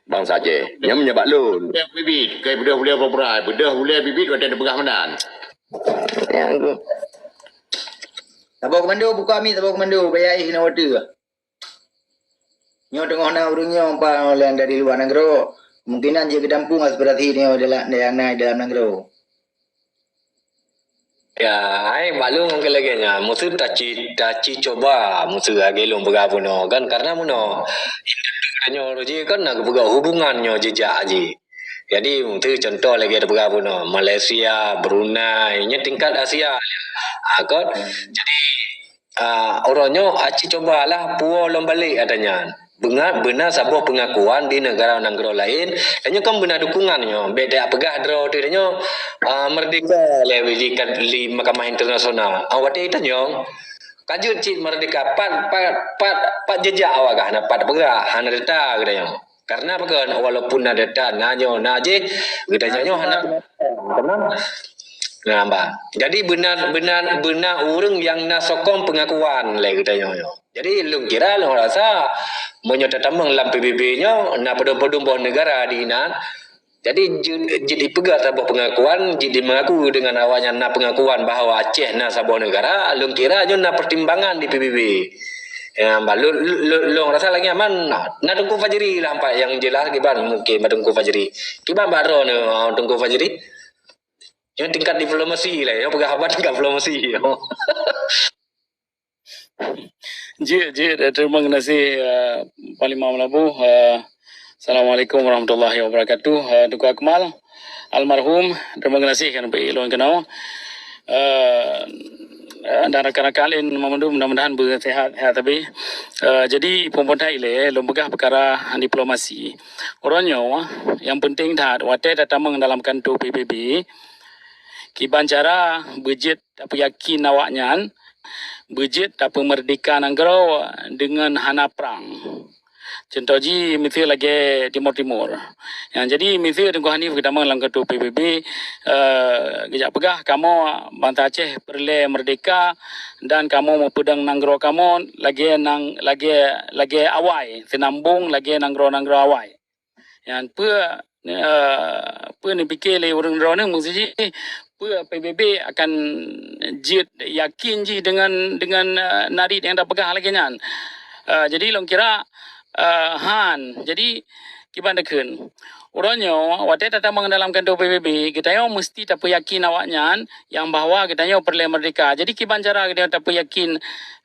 Bansa Aceh. Nyan meunyoe bak lôn. Bibit, kai beudôh ulèe pura-pura, beudôh ulèe bibit watèe neupeugah meunan. Saboh komando, buka mi saboh komando, baya éh na watèe. Nyoe teungoh na ureueng nyoe pa nyang dari luwa nanggroe, kemungkinan jeuet geudampung aspirasi nyoe dalam, nyang na dalam nanggroe. Ya, hai, maklum lagèe nyan, meuseu taci, taci cuba, meuseu lagèe lôn peugah bunoe kan, karena bunoe, tanyoe jih kan na geupeugah hubungan nyoe jijak jih. Jadi, meuseu contoh lagèe tapeugah bunoe, Malaysia, Brunei, nyoe tingkat Asia. Ha, kan? Jadi, Ah, uroe nyoe aci cubalah puwoe lom balek ata nyan. Beuna, beuna saboh peungakuan di neugara nanggroe laén, dan nyoe kan beuna dukungan nyoe. Bèk tapeugah droe teuh nyoe, ah, merdeka lé di, di Mahkamah Internasional. Ah, watèe tanyong, ka jeuet cit merdeka, pat, pat, pat, pat jejak awak gah na pat peugah, hana data geutanyoe. Karena apa kan, walaupun na data, na nyoe, na jih, geutanyoe nyoe hana. Nah, bah. Jadi beuna, beuna, beuna ureueng nyang na sokong peungakuan lé geutanyoe nyoe. Jadi lôn kira, lôn rasa meunyoe tatamong lam P B B nyoe na padum-padum boh neugara di inan. Jadi jeuet, jeuet jipeugah saboh peungakuan, jeuet jimeungaku deungon awaknyan na peungakuan bahwa Aceh na saboh neugara, lôn kira nyoe na peutimbangan di P B B. Ya, bah, lôn, lôn, lôn rasa lagèe nyan, na Teungku Fajri lah pat nyang jeulaih kiban mungken bak Teungku Fajri. Kiban bak droeneuh, Teungku Fajri? Nyoe tingkat diplomasi lah, nyoe peugah haba tingkat diplomasi. Jeuet, jeuet, eh, terima kasih, eh, Panglima Meulaboh. Eh, Assalamualaikum warahmatullahi wabarakatuh. Eh, Teungku Akmal, almarhum, terima kasih kan bri lôn keunoe. Eh, eh, dan rakan-rakan laén mandum mudah-mudahan beuseuhat-seuhat sabe. Eh, jadi, phon-phon that ilèe, lôn peugah peukara diplomasi. Uroe nyoe, nyang peunteng that, watèe tatamong dalam kantô P B B, kiban cara beujeuet tapeuyakin awaknyan, beujeuet tapeumeurdeka nanggroe deungon hana prang. Cuntoh jih, miseue lagèe Timor Timur. Nyang jadi, miseue Teungku Hanif geutamong lam kantô P B B, eh, geujak peugah, kamoe bansa Aceh peureulèe meurdeka dan kamoe meupeudong nanggroe kamoe lagèe nang-, lagèe, lagèe awai, seunambong lagèe nanggroe-nanggroe awai. Nyan peue, eh, peue neupike lé ureueng droeneuh, maksud jih, peue P B B akan jeuet yakin jih deungon, deungon, eh, narit nyang tapeugah lagèe nyan. Eh, jadi lôn kira, eh, han. Jadi, kiban takheun. Uroe nyoe, watèe tatamong dalam kantô P B B, geutanyoe meuseuti tapeuyakin awaknyan nyang bahwa geutanyoe peureulèe meurdeka. Jadi, kiban cara geutanyoe tapeuyakin,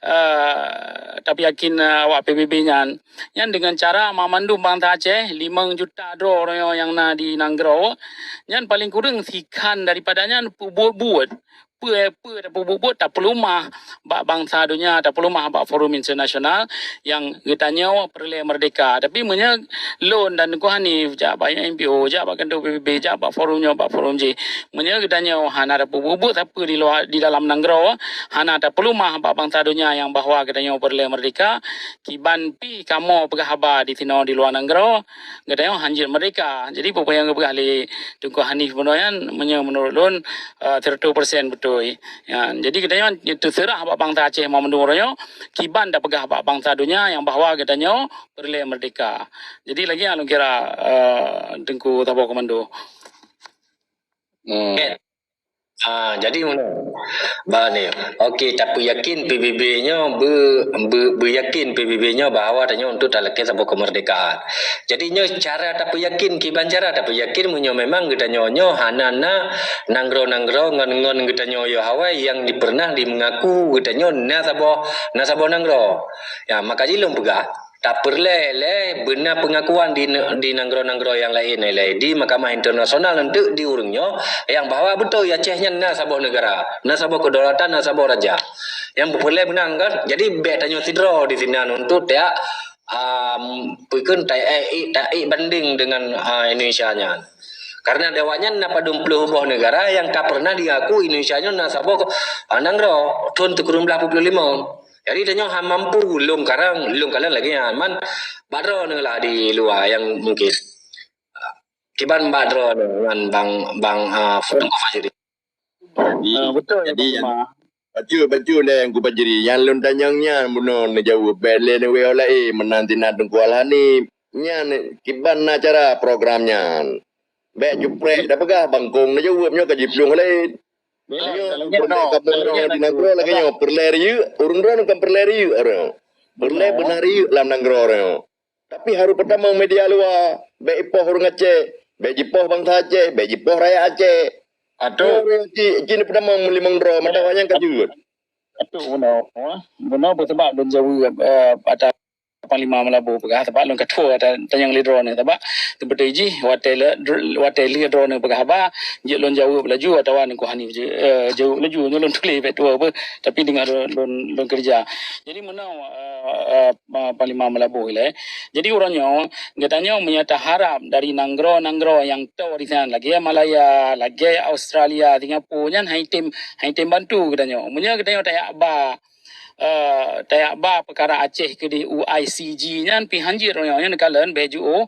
eh, tapeuyakin, eh, awak P B B nyan? Nyan deungon cara banmandum bansa Aceh, limong juta droe uroe nyoe nyang na di nanggroe, nyan paleng kureueng sikhan daripada nyan peubuet-buet. Peue, peue tapeubuet-buet, tapeuleumah bak bansa donya, tapeuleumah bak forum internasional nyang geutanyoe peureulèe meurdeka. Tapi meunyoe lôn dan Teungku Hanif jak bak N P O, jak bak kantô P B B, jak bak forum nyoe, bak forum jih, meunyoe geutanyoe hana tapeubuet-buet sapeue di luwa, di dalam nanggroe, hana tapeuleumah bak bansa donya nyang bahwa geutanyoe peureulèe meurdeka, kiban pih kamoe peugah haba di sinoe di luwa nanggroe, geutanyoe hanjeuet meurdeka. Jadi, peue nyang geupeugah lé Teungku Hanif bunoe nyan, meunyoe meunurot lôn, eh, seratus persen beutôi. Ya, jadi, geutanyoe teuseurah bak bansa Aceh mandum uroe nyoe, kiban tapeugah bak bansa donya nyang bahwa geutanyoe peureulèe meurdeka. Jadi, lagèe nyan lôn kira, eh, Teungku saboh komando. Hmm. Ha, jadi meunan. Bah ni. Okey, tapeuyakin P B B nyoe be-, be-, beuyakin P B B nyoe bahwa tanyoe untuk talakèe saboh keumeurdekaan. Jadi nyoe cara tapeuyakin, kiban cara tapeuyakin meunyoe memang geutanyoe nyoe hana na nanggroe-nanggroe ngon, ngon geutanyoe yoh awai nyang dipernah dimeungaku geutanyoe na saboh, na saboh nanggroe. Ya, maka jih lôn peugah, Tapeureulée lé beuna peungakuan di ne-, di nanggroe-nanggroe nyang laén ilée di mahkamah internasional untuk di ureuëng nyoe nyang bahwa beutôi Aceh nyan na saboh neugara, na saboh kedaulatan, na saboh raja. Nyang peureulée meunan kan. Jadi bék tanyoe sidroe di sinan untuk tiak, um, peukon taék, taék banding dengan, uh, Indonesia nyan. Karena di awaknyan na padum ploh boh neugara nyang ka pernah diaku Indonesia nyoe na saboh, uh, nanggroe thon sikureueng blaih peuet ploh limong. Jadi tanyoe han mampu lôn karang, lôn kalon lagée nyan. Man bak droeneuh lah di luwa nyang mungkin. Kiban bak droeneuh ngon Bang, Bang, ah, Teungku Fajri. Jadi, Ah, betul ya, jadi Bang yang Umar. Bacut, bacut lé Teungku Fajri. Nyang lôn tanyong nyan bunoe neujaweueb bék lé neuwéh laén meunan sinan Teungku Alhani. Nyan kiban na cara program nyan. Bék juprek dah peugah bangkong neujaweueb nyoe ka jiplueng laén. Nyoe peureulée kamoe nyoe di nanggroe lagée nyoe peureulée riyeuk, ureuëng droeneuh kan peureulée riyeuk areuëng. Peureulée beuna riyeuk lam nanggroe areuëng. Tapi harôh peutamong media luwa, bék ipoh ureuëng Aceh, bék jipoh bansa Aceh, bék jipoh rakyat Aceh. Atau ureuëng ci, ci peutamong limong droe mata awaknyan ka jeuet. Atau bunoe, bunoe beusabab lôn jaweueb, eh, ata Panglima Meulaboh peugah, sabab lôn ka tuwoe ta-, tanyong lé droeneuh, sabab teubeutôi jih watée le, dr-, watée lheueh droeneuh peugah haba, jeuet lôn jaweueb laju atawa Teungku Hanif je-, eh, jaweueb laju, nyoe lôn tuléh bék tuwoe beuh, tapi deungoe lôn, lôn, lôn keureuja. Jadi meunoe, eh, eh, Panglima Meulaboh ilée. Jadi uroe nyoe geutanyoe meunyoe taharab dari nanggroe-nanggroe nyang toe di sinan lagée Malaya, lagée Australia, Singapura nyan hana item, hana item bantu geutanyoe. Meunyoe geutanyoe tajak ba eh, tajak ba peukara Aceh keudeh u I C J nyan pih hanjeuet uroe nyoe, nyan neukalon bék jiôh,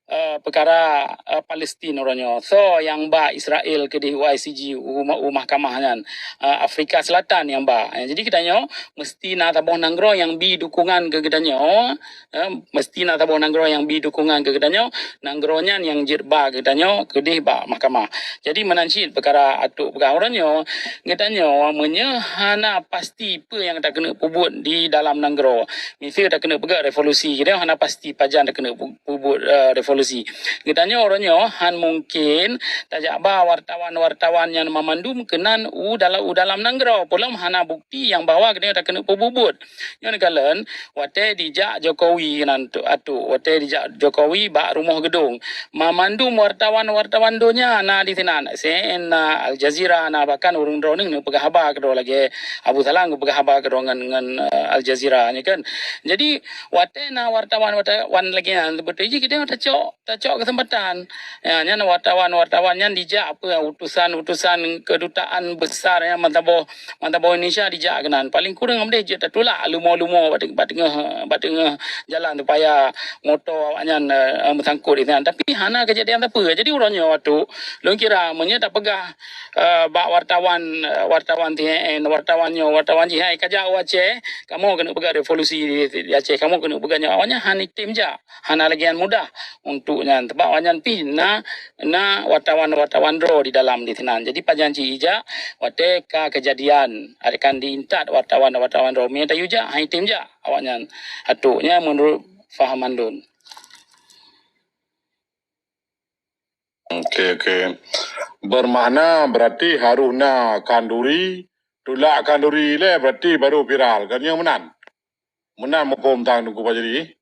eh, peukara, eh, Palestin uroe nyoe. Soe nyang ba Israel keudeh u I C J, u ma-, u mahkamah nyan, eh, Afrika Selatan nyang ba. Eh, jadi geutanyoe meuseuti na saboh nanggroe nyang bi dukungan keu geutanyoe, eh, meuseuti na saboh nanggroe nyang bi dukungan keu geutanyoe, nanggroe nyan nyang jeuet ba geutanyoe keudeh bak mahkamah. Jadi meunan cit peukara Atôk peugah uroe nyoe, geutanyoe meunyoe hana pasti peue nyang takeuneuk peubuet di dalam nanggroe, miseue takeuneuk peugah revolusi, geutanyoe hana pasti pajan takeuneuk pu-, peubuet, eh, revolusi. Geutanyoe uroe nyoe han mungken tajak ba wartawan-wartawan nyan mamandum keunan u dalam, u dalam nanggroe, peulom hana bukti nyang bahwa geutanyoe takeuneuk peububuet. Nyoe neukalon, watée dijak Jokowi nan tu, Atôk, watée dijak Jokowi bak rumoh geudong, mamandum wartawan-wartawan donya na di sinan, C N N na, Al Jazeera na, bahkan ureuëng droeneuh neupeugah haba keudroe lagée Abu Salam geupeugah haba keudroe ngon, ngon, eh, Al Jazeera nyoe kan. Jadi watée na wartawan-wartawan lagée nyan, beutôi jih geutanyoe tacok tacok keuseumpatan. Ya, nyan wartawan-wartawan nyan dijak apa utusan-utusan kedutaan besar nyang meusaboh, meusaboh Indonesia dijak keunan. Paling kureueng meudeh jeuet tatulak lumo-lumo bak te-, bak teungoh, bak teungoh jalan supaya moto awaknyan, eh, meusangkot di sinan. Tapi hana keujadian sapeue. Jadi uroe nyoe Atôk, lôn kira meunyoe tapeugah, eh, bak wartawan, eh, wartawan T N N, wartawan nyoe, wartawan jih, hai ka jak u Aceh, kamoe keuneuk peugah revolusi di, di Aceh, kamoe keuneuk peugah nyoe, awaknyan hana item jak. Hana lagée nyan mudah untuk nyan. Teuma awaknyan pih na, na wartawan-wartawan droe di dalam di sinan. Jadi pajan cit ijak watée ka keujadian akan diintat wartawan-wartawan droe. Meunyoe tayue jak, hana item jak awaknyan. Atôk nyan meunurot fahaman lôn. Oke, oke. Bermakna berarti harôh na khanduri, tulak khanduri lé berarti baru viral. Kan nyoe meunan? Meunan muphom tang Teungku Fajri?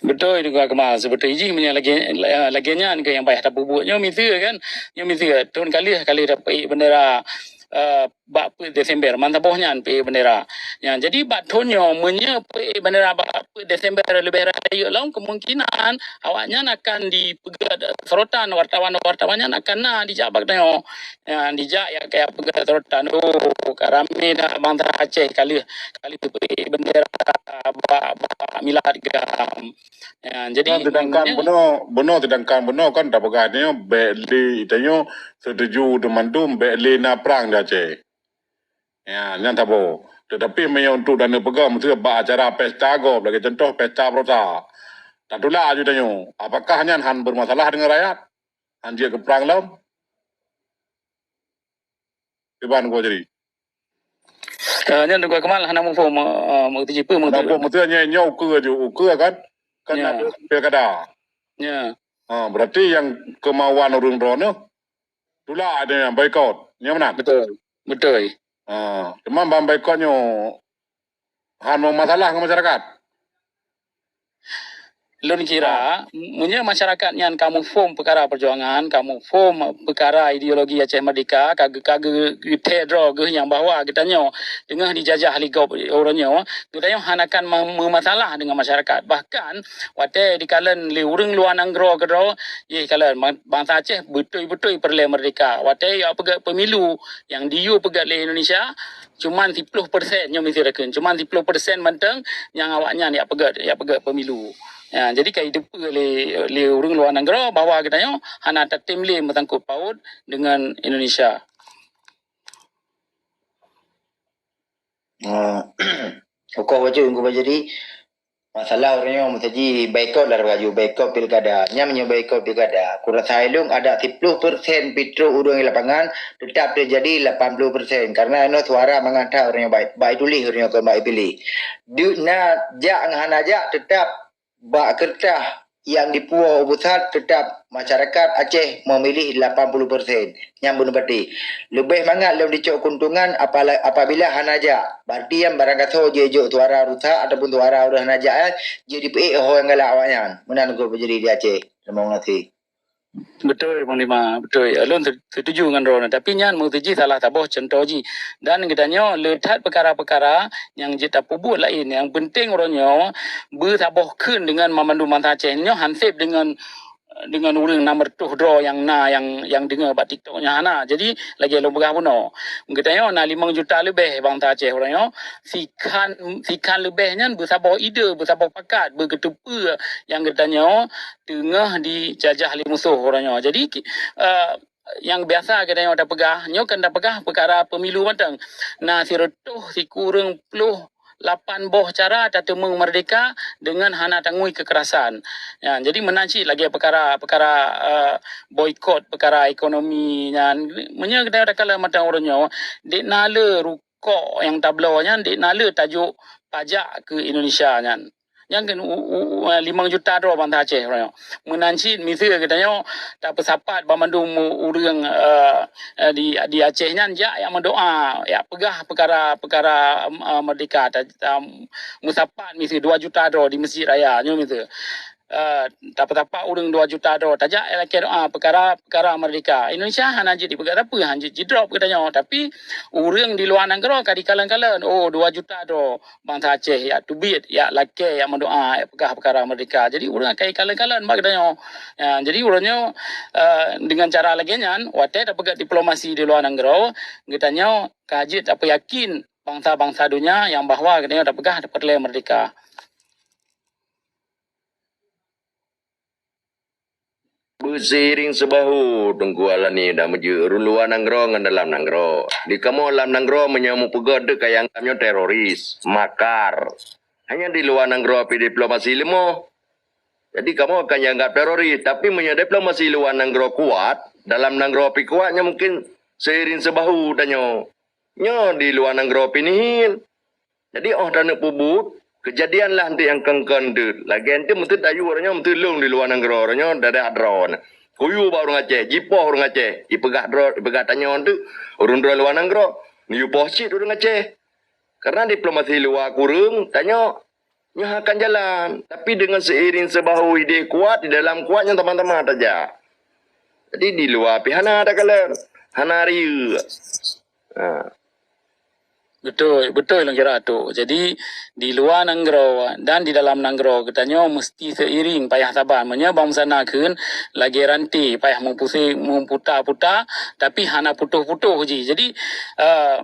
Beutôi Teungku Akmal, seubeutôi jih meunyoe lagée, lagée nyan keuh nyang payah tapeubuet. Nyoe miseue kan, nyoe miseue thon ka lheueh, ka lheueh tapeuék beundera, eh, bak peuet Desember, mantong boh nyan peuék beundera. Nyan, jadi bak thon nyoe meunyoe peuék beundera bak peuet Desember leubeh rayeuk lom, kemungkinan awaknyan akan dipeugét sorotan, wartawan-wartawan nyan akan na dijak bak tanyoe. Nyan dijak ya kaya peugah sorotan, oh, ka ramé dah bansa Aceh ka lheueh, ka lheueh peuék beundera bak, bak milad GAM. Nyan, jadi Sedangkan bunoe, bunoe sedangkan bunoe kan tapeugah nyoe bék lé tanyoe setuju teumandum bék lé na prang di Aceh. Ya, nyan saboh. Tetapi meunyoe untuk dana peugah mesti bak acara pesta gob, lagée contoh pesta beurota. Tatulak aju tanyoe, apakah nyan han bermasalah dengan rakyat? Han jeuet keu prang lom? Kiban Teungku Fajri? Eh, nyan Teungku Akmal hana muphom, eh, meuteujih peue meuteujih. Hana muphom, meuteujih nyoe, nyoe ukeue aju, ukeue kan? Kan ada pilkada. Ya. Ha, berarti yang kemauan ureuëng droeneuh tulak ada yang boikot. Nyoe meunan? Betul. Betul. Ha, cuma ban boikot nyoe han meumasalah ngon masyarakat. Lôn kira, meunyoe masyarakat nyan ka muphom peukara peujuangan, ka muphom peukara ideologi Aceh Merdeka, ka geu-, ka geu-, geutée droe geuh nyang bahwa geutanyoe teungoh jijajah lé gob uroe nyoe, geutanyoe hana akan me-, meumasalah deungon masyarakat. Bahkan, watée jikalon lé ureuëng luwa nanggroe keudroe, jikalon, ban-, bansa Aceh beutôi-beutôi peureulée merdeka. Watée jipeugét pemilu nyang diyue peugét lé Indonesia, cuman siploh persen nyoe miseue takheun, cuman siploh persen mantong nyang awaknyan jipeugét, jipeugét pemilu. Ya, jadi ka jiteupeue lé, lé ureuëng luwa nanggroe bahwa geutanyoe hana tatem lé meusangkot paut deungon Indonesia. Ah, ukoh bacut, ukoh bacut. Jadi, masalah ureuëng nyoe meusaji boikot lah baju, boikot pilkada. Nyan meunyoe boikot pilkada, kurasa ilong ada siploh persen pitrok ureuëng di lapangan, tetap teujadi lapan ploh persen. Karena inoe suara mangat that ureuëng nyoe bak, bak ituléh ureuëng nyoe kon bak ipiléh. Deuk na jak ngon hana jak, tetap bak keureutah nyang dipuwoe u pusat, tetap masyarakat Aceh memilih lapan puluh persen. Nyang beuneupatéh. Leubeh mangat lom dicok keuntungan apala-, apabila hana jak. Berarti nyan barangkasoe jijok suara rusak ataupun suara ureuëng hana jak, eh, jeuet jipeuék ho nyang galak awaknyan. Meunan keuh beujadi di Aceh. Terima kasih. Beutôi, Panglima. Beutôi. Ulôn se-, setuju ngon droeneuh. Tapi nyan meusti jih salah saboh cuntoh jih. Dan geutanyoe le that peukara-peukara nyang jeuet tapeubuet laén. Nyang penting uroe nyoe beusaboh kheun deungon banmandum bansa Aceh nyoe, hanseb deungon, deungon ureuëng enam reutôh droe nyang na, nyang, nyang deungoe bak TikTok nyoe hana. Jadi, lagée lôn peugah bunoe, geutanyoe na limong juta leubeh bansa Aceh uroe nyoe. Sikhan, sikhan leubeh nyan beusaboh ide, beusaboh pakat, beugeuteupeue nyang geutanyoe teungoh dijajah lé musoh uroe nyoe. Jadi, ki-, eh, nyang biasa geutanyoe tapeugah, nyoe kan tapeugah peukara pemilu mantong. Na sireutôh sikureueng ploh lapan boh cara tateumeung merdeka deungon hana tangui kekerasan. Ya, jadi meunan cit lagée peukara, peukara, eh, boikot, peukara ekonomi nyan. Meunyoe geutanyoe takalon mantong uroe nyoe, dek na le ru-, kok nyang tabloe nyan dek na le tajok pajak keu Indonesia nyan. Nyan kan u-, u-, u-, limong juta droe bansa Aceh uroe nyoe. Meunan cit miseue geutanyoe tapeusapat banmandum u-, ureuëng, eh, eh, di, di Aceh nyan jak, jak meudoa, jak peugah peukara, peukara, eh, merdeka. Ta-, ta-, meusapat miseue dua juta droe di Mesjid Raya nyoe miseue. Eh, tapeutapak ureuëng dua juta droe tajak, eh, lakée doa peukara, peukara merdeka. Indonesia hana jeuet dipeugah sapeue, hana jeuet jidrop geutanyoe. Tapi ureuëng di luwa nanggroe ka dikalon-kalon, oh, dua juta droe bansa Aceh jak teubiet, jak lakée, jak meudoa, jak peugah peukara merdeka. Jadi ureuëng akai kalon-kalon bak geutanyoe. Ya, jadi uroe nyoe, eh, deungon cara lagée nyan, watée tapeugah diplomasi di luwa nanggroe, geutanyoe ka jeuet tapeuyakin bansa-bansa donya nyang bahwa geutanyoe tapeugah tapeureulée merdeka. Beuseiring seubahu Teungku Alani dan meujeuet ureuëng luwa nanggroe ngon dalam nanggroe. Di kamoe lam nanggroe meunyoe meupeugét deuek kayang nyoe teroris, makar. Hanya di luwa nanggroe pih diplomasi leumoh. Jadi kamoe akan jianggab teroris. Tapi meunyoe diplomasi luwa nanggroe kuat, dalam nanggroe pih kuat, nyoe mungken seiring seubahu tanyoe. Nyoe di luwa nanggroe pih nihil. Jadi óh taneuk peubuet, keujadian lah enteuk nyang kon-kon teuk. Lagée enteuk meuteuk tayue uroe nyoe meuteuk lôn di luwa nanggroe uroe nyoe dadah droe. Kuyue bak ureuëng Aceh, jipoh ureuëng Aceh, jipeugah droe, jipeugah tanyoe enteuk ureuëng droe luwa nanggroe. Neuyue poh cit ureuëng Aceh. Karena diplomasi luwa kureueng, tanyoe nyoe akan jalan. Tapi deungon seiring seubahu ideh kuat, di dalam kuat nyoe tamah-tamah tajak. Jadi di luwa pih hana takalon, hana riyeuk. Ha. Beutôi, beutôi lôn kira tu. Jadi di luwa nanggroe dan di dalam nanggroe geutanyoe meusti seiring payah saban. Meunyoe bansa na kheun lagée ranté payah meupuse-, meuputa-puta, tapi hana putôh-putôh jih. Jadi, eh,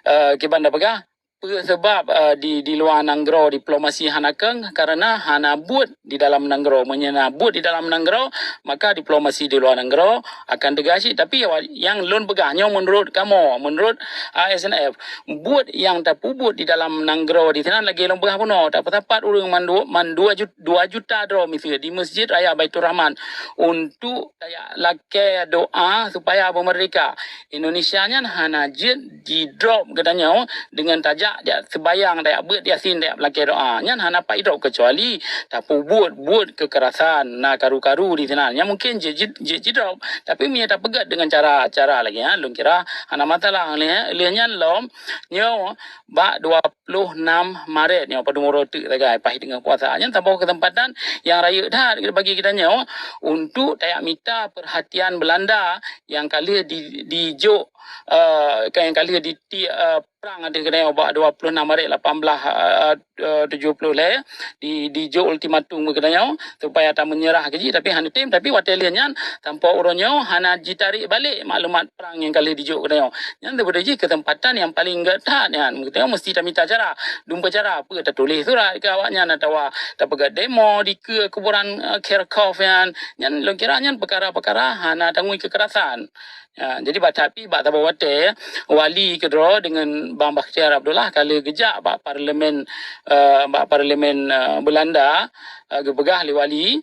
eh, kiban tapeugah, peue seubab, eh, di, di luwa nanggroe diplomasi hana keng? Karena hana buet di dalam nanggroe. Meunyoe na buet di dalam nanggroe, maka diplomasi di luwa nanggroe akan teuga cit. Tapi wa-, nyang lôn peugah nyoe meunurot kamoe, meunurot A S N F, buet nyang tapeubuet di dalam nanggroe di sinan lagée lôn peugah bunoe, tapeusapat ureuëng man dua, man dua jut-, dua juta droe miseue di Mesjid Raya Baiturrahman untuk tajak lakée doa supaya beumeurdeka. Indonesia nyan hana jeuet jidrop geutanyoe deungon tajak Tajak seubayang, tajak beuet Yasin, tajak meulakée doa. Nyan hana pat jidrop keucuali tapeubuet buet keukerasan, na karu-karu di sinan. Nyan mungken jeuet, jeuet, jeuet jidrop, tapi meunyoe tapeugét deungon cara, cara lagée nyan, lôn kira hana masalah. Lheueh, lheueh nyan lom, nyoe bak dua ploh nam Maret nyoe padum uroe teuk sagai paih deungon puasa. Nyan saboh keuseumpatan nyang rayeuk that bagi geutanyoe untuk tajak mita peurhatian Beulanda nyang ka lheueh di, dijok, eh, ka, nyang ka lheueh di, ti, eh, prang ateueh geutanyoe bak dua ploh nam Maret lapan belas, eh, eh, tujoh ploh lhée, di, dijok ultimatum keu geutanyoe supaya tameunyerah keu jih, tapi hana tem, tapi watée lheueh nyan sampoe uroe nyoe hana jitarek balek maklumat prang nyang ka lheueh dijok keu geutanyoe. Nyan teupeue jih keuseumpatan nyang paleng gét that nyan. Geutanyoe meusti tamita cara. Dumpeue cara? Peue, tatuléh surat keu awaknyan atawa tapeugét demo dikeue kuburan, eh, Kharkov nyan. Nyan lôn kira nyan peukara-peukara hana tangui keukerasan. Ya, jadi bak, tapi bak saboh watée, wali keudroe deungon Bang Bakhtiar Abdullah ka lheueh geujak bak parlemen, eh, bak parlemen, eh, Beulanda, eh, geupeugah lé wali,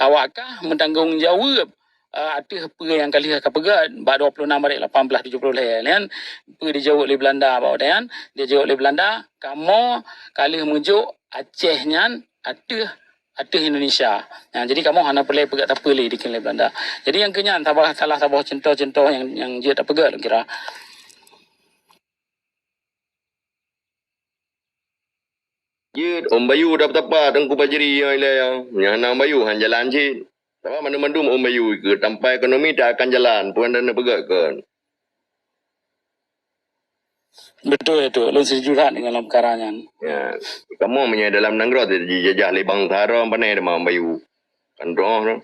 awak kah meutanggong jaweueb, eh, ateueh peue nyang ka lheueh ka peugét bak dua ploh nam Maret lapan belas tujoh ploh lhée nyan. Peue dijaweueb lé Beulanda bak watée nyan? Dijaweueb lé Beulanda, kamoe ka lheueh meujok Aceh nyan ateueh ateueh Indonesia. Ha, jadi kamoe hana peureulée peugét sapeue lé dikeue lé Beulanda. Jadi nyang keu nyan saboh, salah saboh cuntoh-cuntoh nyang, nyang jeuet tapeugét lôn kira. Jeuet, ôn bayeue tapa-tapa Teungku Fajri nyoe ilée nyoe. Meunyoe hana ôn bayeue, han jalan cit. Sabab mandum-mandum ôn bayeue ikeue, tanpa ekonomi tak akan jalan, peue nyang tapeugét kon. Beutôi, beutôi. Lôn setuju that deungon lam peukara nyan. Ya, kamoe meunyoe dalam nanggroe jijajah lé bansa droe, pane teuma bayeue. Kan droe tu.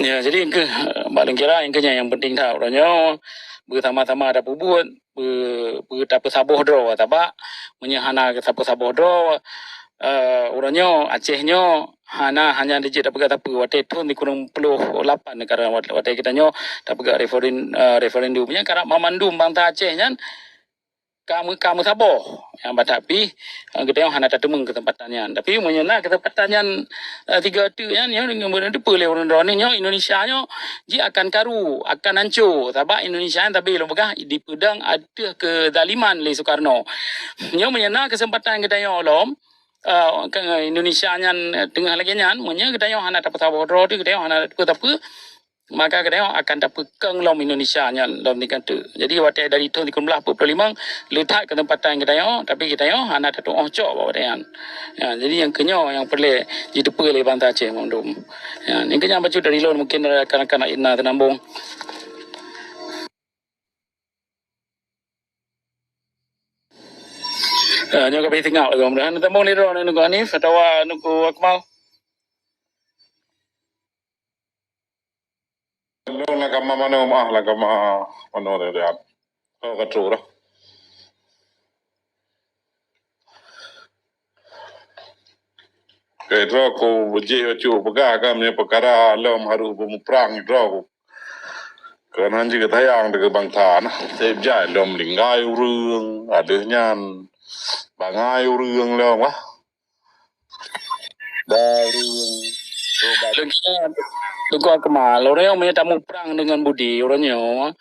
Ya, jadi engkeuh, eh, bak lôn kira engkeuh nyan nyang penting that uroe nyoe, beusama-sama tapeubuet, beu-, beu-, tapeusaboh droe. Sabab meunyoe hana tapeusaboh droe, eh, uroe nyoe Aceh nyoe hana hanya dijeuet tapeugah sapeue. Watée thon sikureueng ploh lapan, karena wat-, watée geutanyoe tapeugah referin-, eh, referendum nyan, karab banmandum bansa Aceh nyan ka meu-, ka meusaboh. Nyang bak that pih, eh, geutanyoe hana tateumeung keuseumpatan nyan. Tapi meunyoe na keuseumpatan nyan, eh, tiga teuk nyan, nyoe ngon beuteupeue lé ureuëng droeneueh nyoe, Indonesia nyoe jih akan karu, akan hanco. Sabab Indonesia nyan sabe lôn peugah dipeudong ateueh keuzaliman lé Sukarno. Nyoe meunyoe na keuseumpatan geutanyoe lom, eh, ke Indonesia nyan, eh, teungoh lagée nyan, meunyoe geutanyoe hana tapeusaboh droe teuh, geutanyoe hana tapeusapeue, maka geutanyoe akan tapeukong lom Indonesia nyan lom ningkat teuk. Jadi watée dari thon sikureueng blaih peuet ploh limong, le that keuseumpatan geutanyoe, tapi geutanyoe hana tatuoh cok bak watée nyan. Ya, jadi nyang keu nyoe nyang peureulée jiteupeue lé bansa Aceh mandum. Ya, nyang keu nyan bacut dari lôn, mungkin rakan-rakan laén na teunambong. Eh, nyoe ka bri seungab lagée mudahan teunambong lé droe Teungku Hanif atawa Teungku Akmal. Lôn lam kama manoe, meu'ah, lam kama manoe lé, lé. Oh, ka trok dah. Oke, droe ku jih bacut peugah kan, meunyoe peukara lom harôh beumuprang droe ku. Keunan jih geutayang dikeue bansa nah. Seb jai lom linggai ureuëng, adeuh nyan bangai ureuëng lom kah. Baru Teungku Akmal, uroe nyoe meunyoe tamuprang deungon Budi, uroe nyoe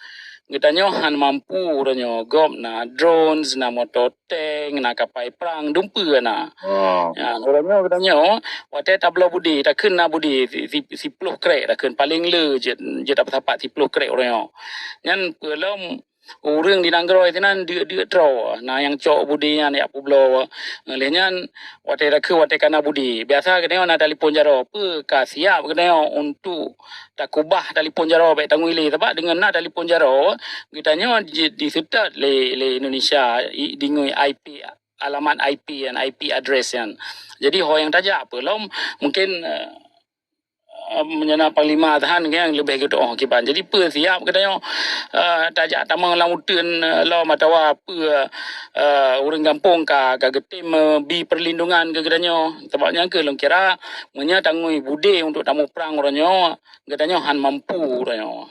geutanyoe han mampu uroe nyoe. Gob na drones, na moto tank, na kapai prang, dumpeue na. Oh. Ya, uroe nyoe geutanyoe watée tabloe Budi, takheun na Budi si, si, siploh krek takheun, paleng le jeuet, jeuet sapat siploh krek uroe nyoe. Nyan peue lom ureuëng di nanggroe sinan deuk-deuk droe, na nyang cok Budi nyan jak peubloe. Lheueh nyan, watée takheun watée ka na Budi, biasa geutanyoe na talipon jaroe, peue ka siab geutanyoe untuk takubah talipon jaroe, bék tangui lé. Sabab deungon na talipon jaroe, geutanyoe ji-, diseutôt lé, lé Indonesia i-, deungon I P, alamat I P nyan, I P address nyan. Jadi ho nyang tajak peue lom, mungkin, eh, eh, meunyoe na panglima tahan nyang leubeh geutuoh kiban. Jadi peue siab geutanyoe, eh, tajak tamong lam uteuen, eh, lom atawa peue, eh, ureuëng gampông ka, ka geutem, eh, bi peurlindungan keu geutanyoe. Sabab nyan kheueh lôn kira, meunyoe tangui Budi untuk tamuprang uroe nyoe, geutanyoe han mampu uroe nyoe.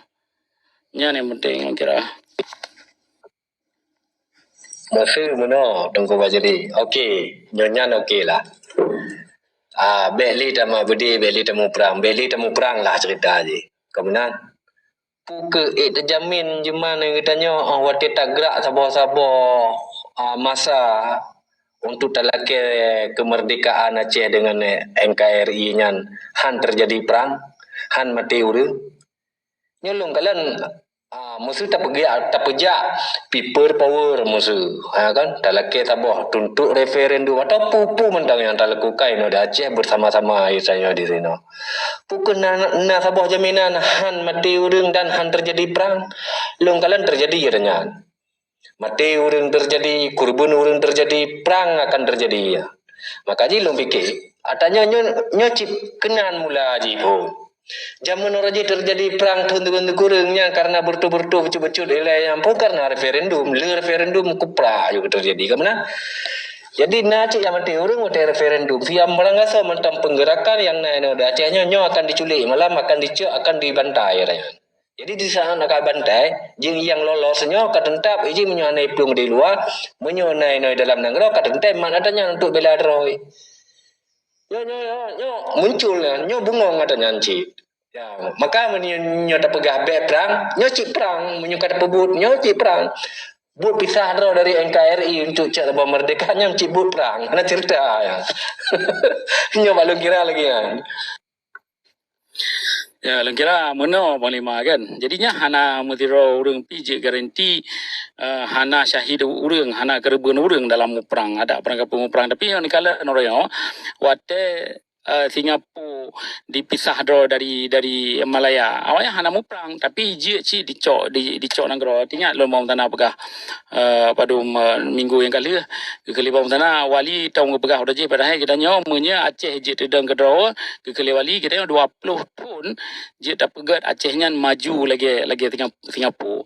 Nyan nyang penting lôn kira. Maksud meunoe, Teungku Fajri. Oke, nyoe nyan oke lah. Ah, bék lé tamat beudé, bék lé tamuprang, bék lé tamuprang lah cerita jih. Ka meunan. Peu kheueh ék teujamin jeumane geutanyoe, ah, watée tagrak saboh-saboh, ah, masa untuk talakée keumeurdekaan Aceh deungon N K R I nyan han teujadi prang, han maté ureuëng? Nyoe lôn kalon, ah, meuseu tapeugah, tapeujak people power meuseu, ha kan? Talakée saboh tuntot referendum atau peue-peue mantong nyang talakukan inoe di Aceh bersama-sama tanyoe di sinoe. Peu kheueh na, na saboh jaminan han maté ureuëng dan han teujadi prang? Lôn kalon teujadi nyan. Maté ureuëng teujadi, keureubeuen ureuëng teujadi, prang akan teujadi. Maka jih lôn pike, ata nyoe, nyoe, nyoe cit keunan mula jih phon. Jameun uroe jih teujadi prang thon sikureueng-sikureueng nyan karena beureutoh-beureutoh bacut-bacut ilée nyan phon karena referendum. Le referendum kupra aju teujadi. Ka meunan? Jadi na cit nyang maté ureuëng watée referendum. Siam barang gasoe mantong peunggerakan nyang na inoe di Aceh nyoe, nyoe akan diculik malam, akan dicek, akan dibantai ata nyan. Jadi di saat akan bantai, jih nyang lolos nyoe ka teuntap, iji meunyoe hana iplueng di luwa, meunyoe na inoe dalam nanggroe ka teuntap mat ata nyan untuk bela droe. Nyoe, nyoe, nyoe, nyoe muncul nyan, nyoe bungong ata nyan cit. Ya, maka meunyoe nyoe tapeugah bék prang, nyoe cit prang, meunyoe ka tapeubuet, nyoe cit prang. Buet pisah droe dari N K R I untuk cak saboh meurdeka nyan cit buet prang. Hana cerita nyan. Nyoe bak lôn kira lagée nyan. Ya, lôn kira meunoe Panglima kan. Jadi nyan hana meusidroe ureuëng pi jeuet garanti, eh, hana syahid ureuëng, hana keureubeuen ureuëng dalam muprang, adak perang kapeung muprang. Tapi nyoe nikala noroe nyoe, watée, eh, Singapura dipisah droe dari, dari Malaya, awaknyan hana muprang, tapi jeuet cit dicok, di, dicok nanggroe. Ingat lôn bak mantong na peugah, eh, padum, eh, minggu nyang ka lheueh, geukheun lé bak mantong na wali tong geupeugah udah jih, padahai geutanyoe meunyoe Aceh jeuet teudong keudroe, geukheun lé wali geutanyoe dua ploh thon jeuet tapeugét Aceh nyan maju lagée, lagée Singa-, Singapura.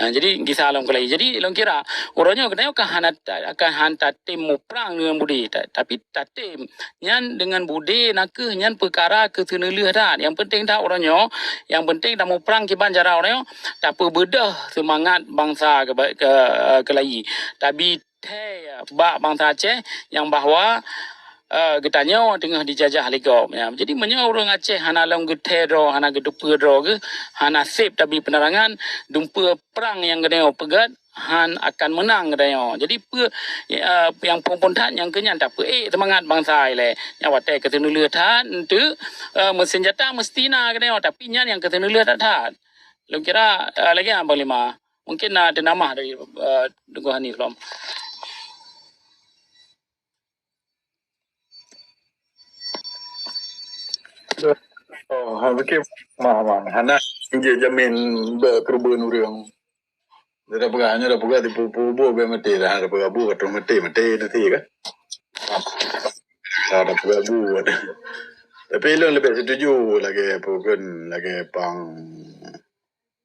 Ha, jadi gisa lom keulai. Jadi lôn kira uroe nyoe geutanyoe ka hana ta-, ka han tatem muprang deungon budé, ta-, tapi tatem nyan deungon budé nakeuh nyan peukara keuseuneulheueh that. Nyang penting that uroe nyoe, nyang penting tamuprang kiban cara uroe nyoe, tapeubeudôh seumangat bansa keuba-, keu-, keulai. Tabi thée bak bansa Aceh nyang bahwa, eh, geutanyoe teungoh jijajah lé gob. Ya, jadi meunyoe ureuëng Aceh hana lom geuthée droe, hana geuteupeue droe geuh, hana sép tabi peunerangan, dumpeue prang nyang geutanyoe peugét, han akan meunang geutanyoe. Jadi peue, eh, nyang phon-phon that nyang keu nyan tapeuék seumangat bansa ilée. Nyang watée keuseuneulheueh that, enteuk, eh, meuseunjata meuseuti na geutanyoe, tapi nyan nyang keuseuneulheueh that-that. Lôn kira, eh, lagée nyan Panglima. Mungkin na teunamah dari, eh, Teungku Hanif lom. Oh, ha, okey. Mah, mah. Hana jeuet jamin bak keureubeuen ureuëng. Dia dah peugah, dia dah peugah di pupu-pupu, biar mati dah. Dah peugah bu, kata mati, mati nanti kan. Dah, dah peugah bu. Tapi lôn lebih setuju lagi apa kan, lagi pang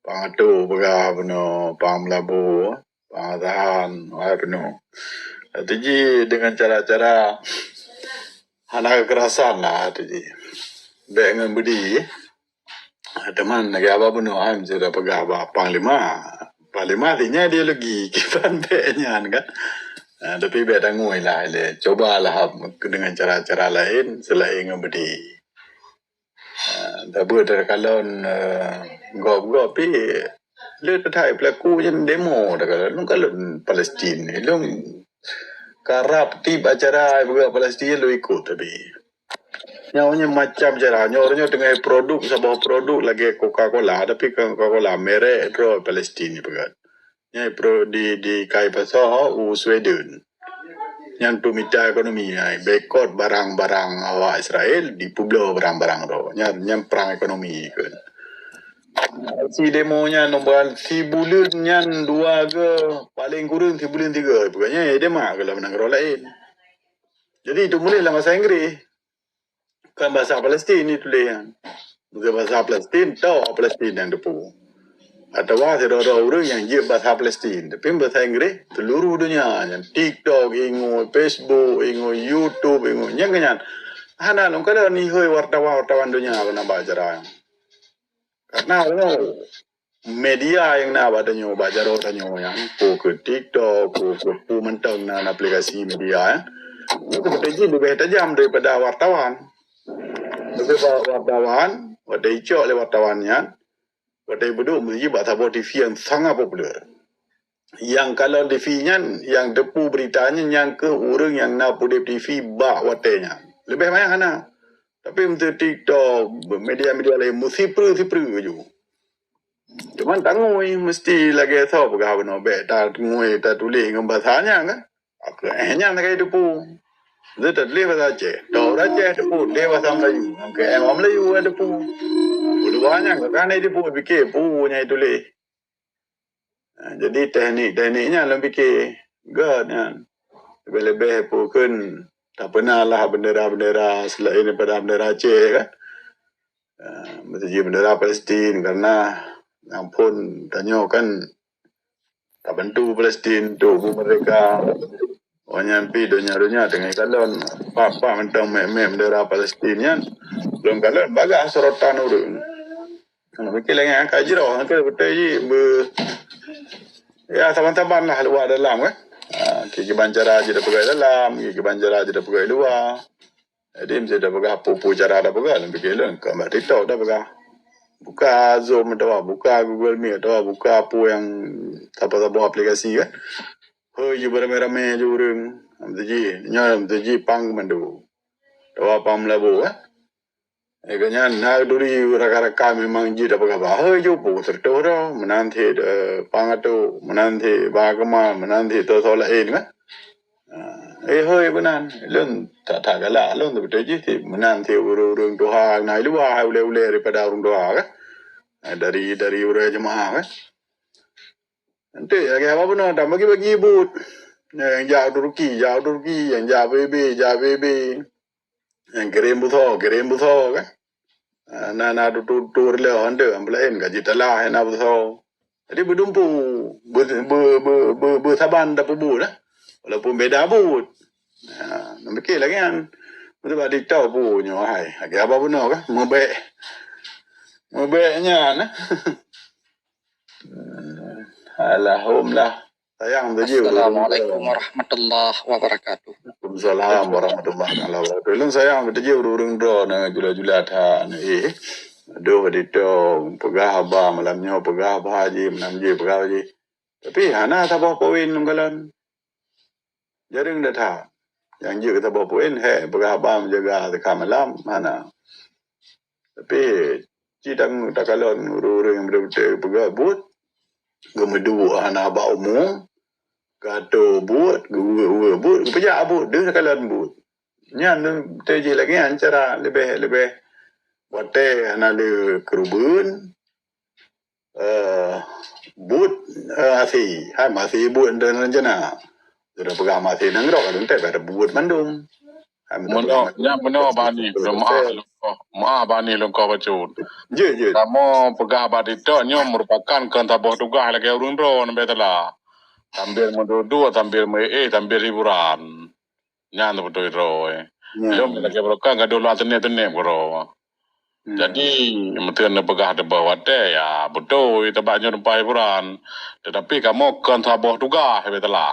Pang atoe peugah bunoe, pang meulabu, pang tahan, wahai bunoe. Tapi jih dengan cara-cara hana kekerasan lah tu jih. Bék ngon beudi. Teuma lagée haba bunoe hai sudah peugah bak panglima. Panglima artinya ideologi kiban bék nyan kan. Ah, tapi bék tangui lah, cobalah dengan cara-cara lain selain ngon beudi. Ah, tabeuet takalon, eh, gob-gob pi le teuthai pelaku nyan demo takalon. Lôn kalon Palestin, lôn karab tieb acara peugah Palestin lôn ikot tapi. Nyoe nyan macam cara. Nyoe, nyoe teungoh produk, saboh produk lagée Coca-Cola, tapi Coca-Cola merek droe Palestin peugah. Nyan pro di, di kai pasoe u Sweden. Nyan untuk mita ekonomi, ai, boikot barang-barang awak Israel, dipeubloe barang-barang droe. Nyan, nyan perang ekonomi ke. Si demo nyan nombor si buleuen nyan dua ke, paling kureueng si buleuen tiga. Bukannya demo ke lam nanggroe lain. Jadi itu mulai lam bahasa Inggris. Kan bahasa Palestin ni tuléh nyan. Mungkin bahasa Palestin, tau Palestin nyang teupeu. Atawa sidroe-droe ureuëng nyang jeuet bahasa Palestin, tapi bahasa Inggris seluruh dunia nyan. TikTok ingoe, Facebook ingoe, YouTube ingoe, nyang nyan. Hana lom kada nihoi wartawan-wartawan dunia kena baca. Karena media nyang na bak tanyoe, bak jaroe tanyoe nyan, po ke TikTok, po ke, po mantong na aplikasi media, eh. Nyoe keubeutôi jih leubeh tajam daripada wartawan. Leubeh bak wartawan, watèe icok lé wartawan nyan, watèe ibeudôh meuji bak saboh T V nyang sangat populer. Nyang kalon T V nyan, nyang teupeu beurita nyan, nyan keuh ureueng nyang na peudeh T V bak watèe nyan. Leubeh manyang hana. Tapi meunteuk TikTok, media-media laén, meusipreu-sipreu ju. Cuman tangui meusti lagèe soe peugah bunoe bèk tangui tatuléh ngon basa nyan kan. Aku eh nyan ka iteupeue. Dia tatuléh basa Aceh. Tok ureueng Aceh teupeue, tuléh basa Melayu. Ngon ke eh Melayu ka teupeue. Ulua nyan ka kan iteupeue, pikè peue nyang ituléh. Ha, jadi teknik-teknik nyan lôn pikè. Gèt nyan. Leubeh-leubeh peue kheun tak pernah lah bendera-bendera selain daripada bendera Aceh kan. Ah, meuteujih bendera Palestin karena ampôn tanyoe kan tabantu Palestin untuk bu merdeka. Awak nyan pi donya-donya teungoh kalon pak-pak mantong mèk-mèk bendera Palestin nyan. Lôn kalon bagaih sorotan ureueng. Kalau mikir lagèe nyan ka jroh, kan beutôi jih be-, ya saban-saban lah luwa dalam kan. Ha, kiban cara jih tapeugah dalam, kiban cara jih tapeugah luwa. Jadi meusti tapeugah peue-peue cara tapeugah, lôn pikè lôn, kon bak TikTok tapeugah. Buka Zoom atawa buka Google Meet atawa buka peue nyang saboh-saboh aplikasi kan. Hôi ju beramé-ramé ju ureueng. Meuteujih, nyoe meuteujih pang keumando. Atawa pang meulaboh kan. Eh, keu nyan na duri rakan-rakan memang jih tapeugah bahôi ju peue seureutoh droe, meunan cit, eh, pang atô, meunan cit bang agama, meunan cit soe-soe laén kan. Ah, eh, hôi meunan. Lôn tak, tak galak lôn, tapi jih cit meunan cit ureueng-ureueng tuha na i luwa hai ulèe-ulèe daripada ureueng tuha kan. Ah, dari, dari ureueng jeumaáh kan. Enteuk lagèe haba bunoe dan bagi-bagi buet. Nyang jak Turki, jak Turki, nyang jak B B, jak B B. Nyang kirém beusoe, kirém beusoe kan. Ah, na, na tutoe-tutoe lé hana, peulaén gaji talah na beusoe. Jadi beudumpu, be-, be-, be-, be-, beusaban tapeubuet lah. Walaupun beda buet. Ha, na mikir lagèe nyan. Beutôi bak TikTok pu nyoe hai. Lagèe haba bunoe kan? Meubèk. Meubèk nyan. Alah, hom lah. Sayang tu je. Assalamualaikum warahmatullahi wabarakatuh. Waalaikumsalam warahmatullahi taala wabarakatuh. Lôn sayang beutôi je ureueng-ureueng droe na jula-jula that na, eh. Aduh, di tu peugah haba malam nyoe, peugah haba ji, malam ji, peugah ji. Tapi hana saboh poin lôn kalon. Jareueng that. Nyang jeuet keu saboh poin, he, peugah haba meujaga teuka malam, hana. Tapi ci tang takalon ureueng-ureueng nyang beutôi-beutôi peugah buet, geumeuduek hana bak umu, gato buet, geuweue-weue buet, geupeujak buet, deuh takalon buet. Nyan beutôi jih lagèe nyan cara leubeh-leubeh watèe hana lé keureubeuen, eh, buet, eh, até. Hai maté buet dan rencana. Sudah peugah maté nanggroe ka teuntèe pada buet mandum. Hai meunan Meunoe, peugah maté nyan meunoe buet bani, dan meu'ah lôn koh, meu'ah bani lôn koh bacut. Jeuet, jeuet. Kamoe peugah bak TikTok nyoe merupakan kon saboh tugaih lagèe ureueng droe nibak tala. Sambil meuduek-duek, sambil meu-, eh, sambil hiburan. Nyan beutôi droe. Nyan. Lom lagèe barokah gadoh lôn teuneb-teuneb keudroe. Hmm. Jadi, meuteun neupeugah teubah watèe, ya, beutôi, teubah nyoe teumpat hiburan. Tetapi kamoe kon saboh tugaih, beutôi lah.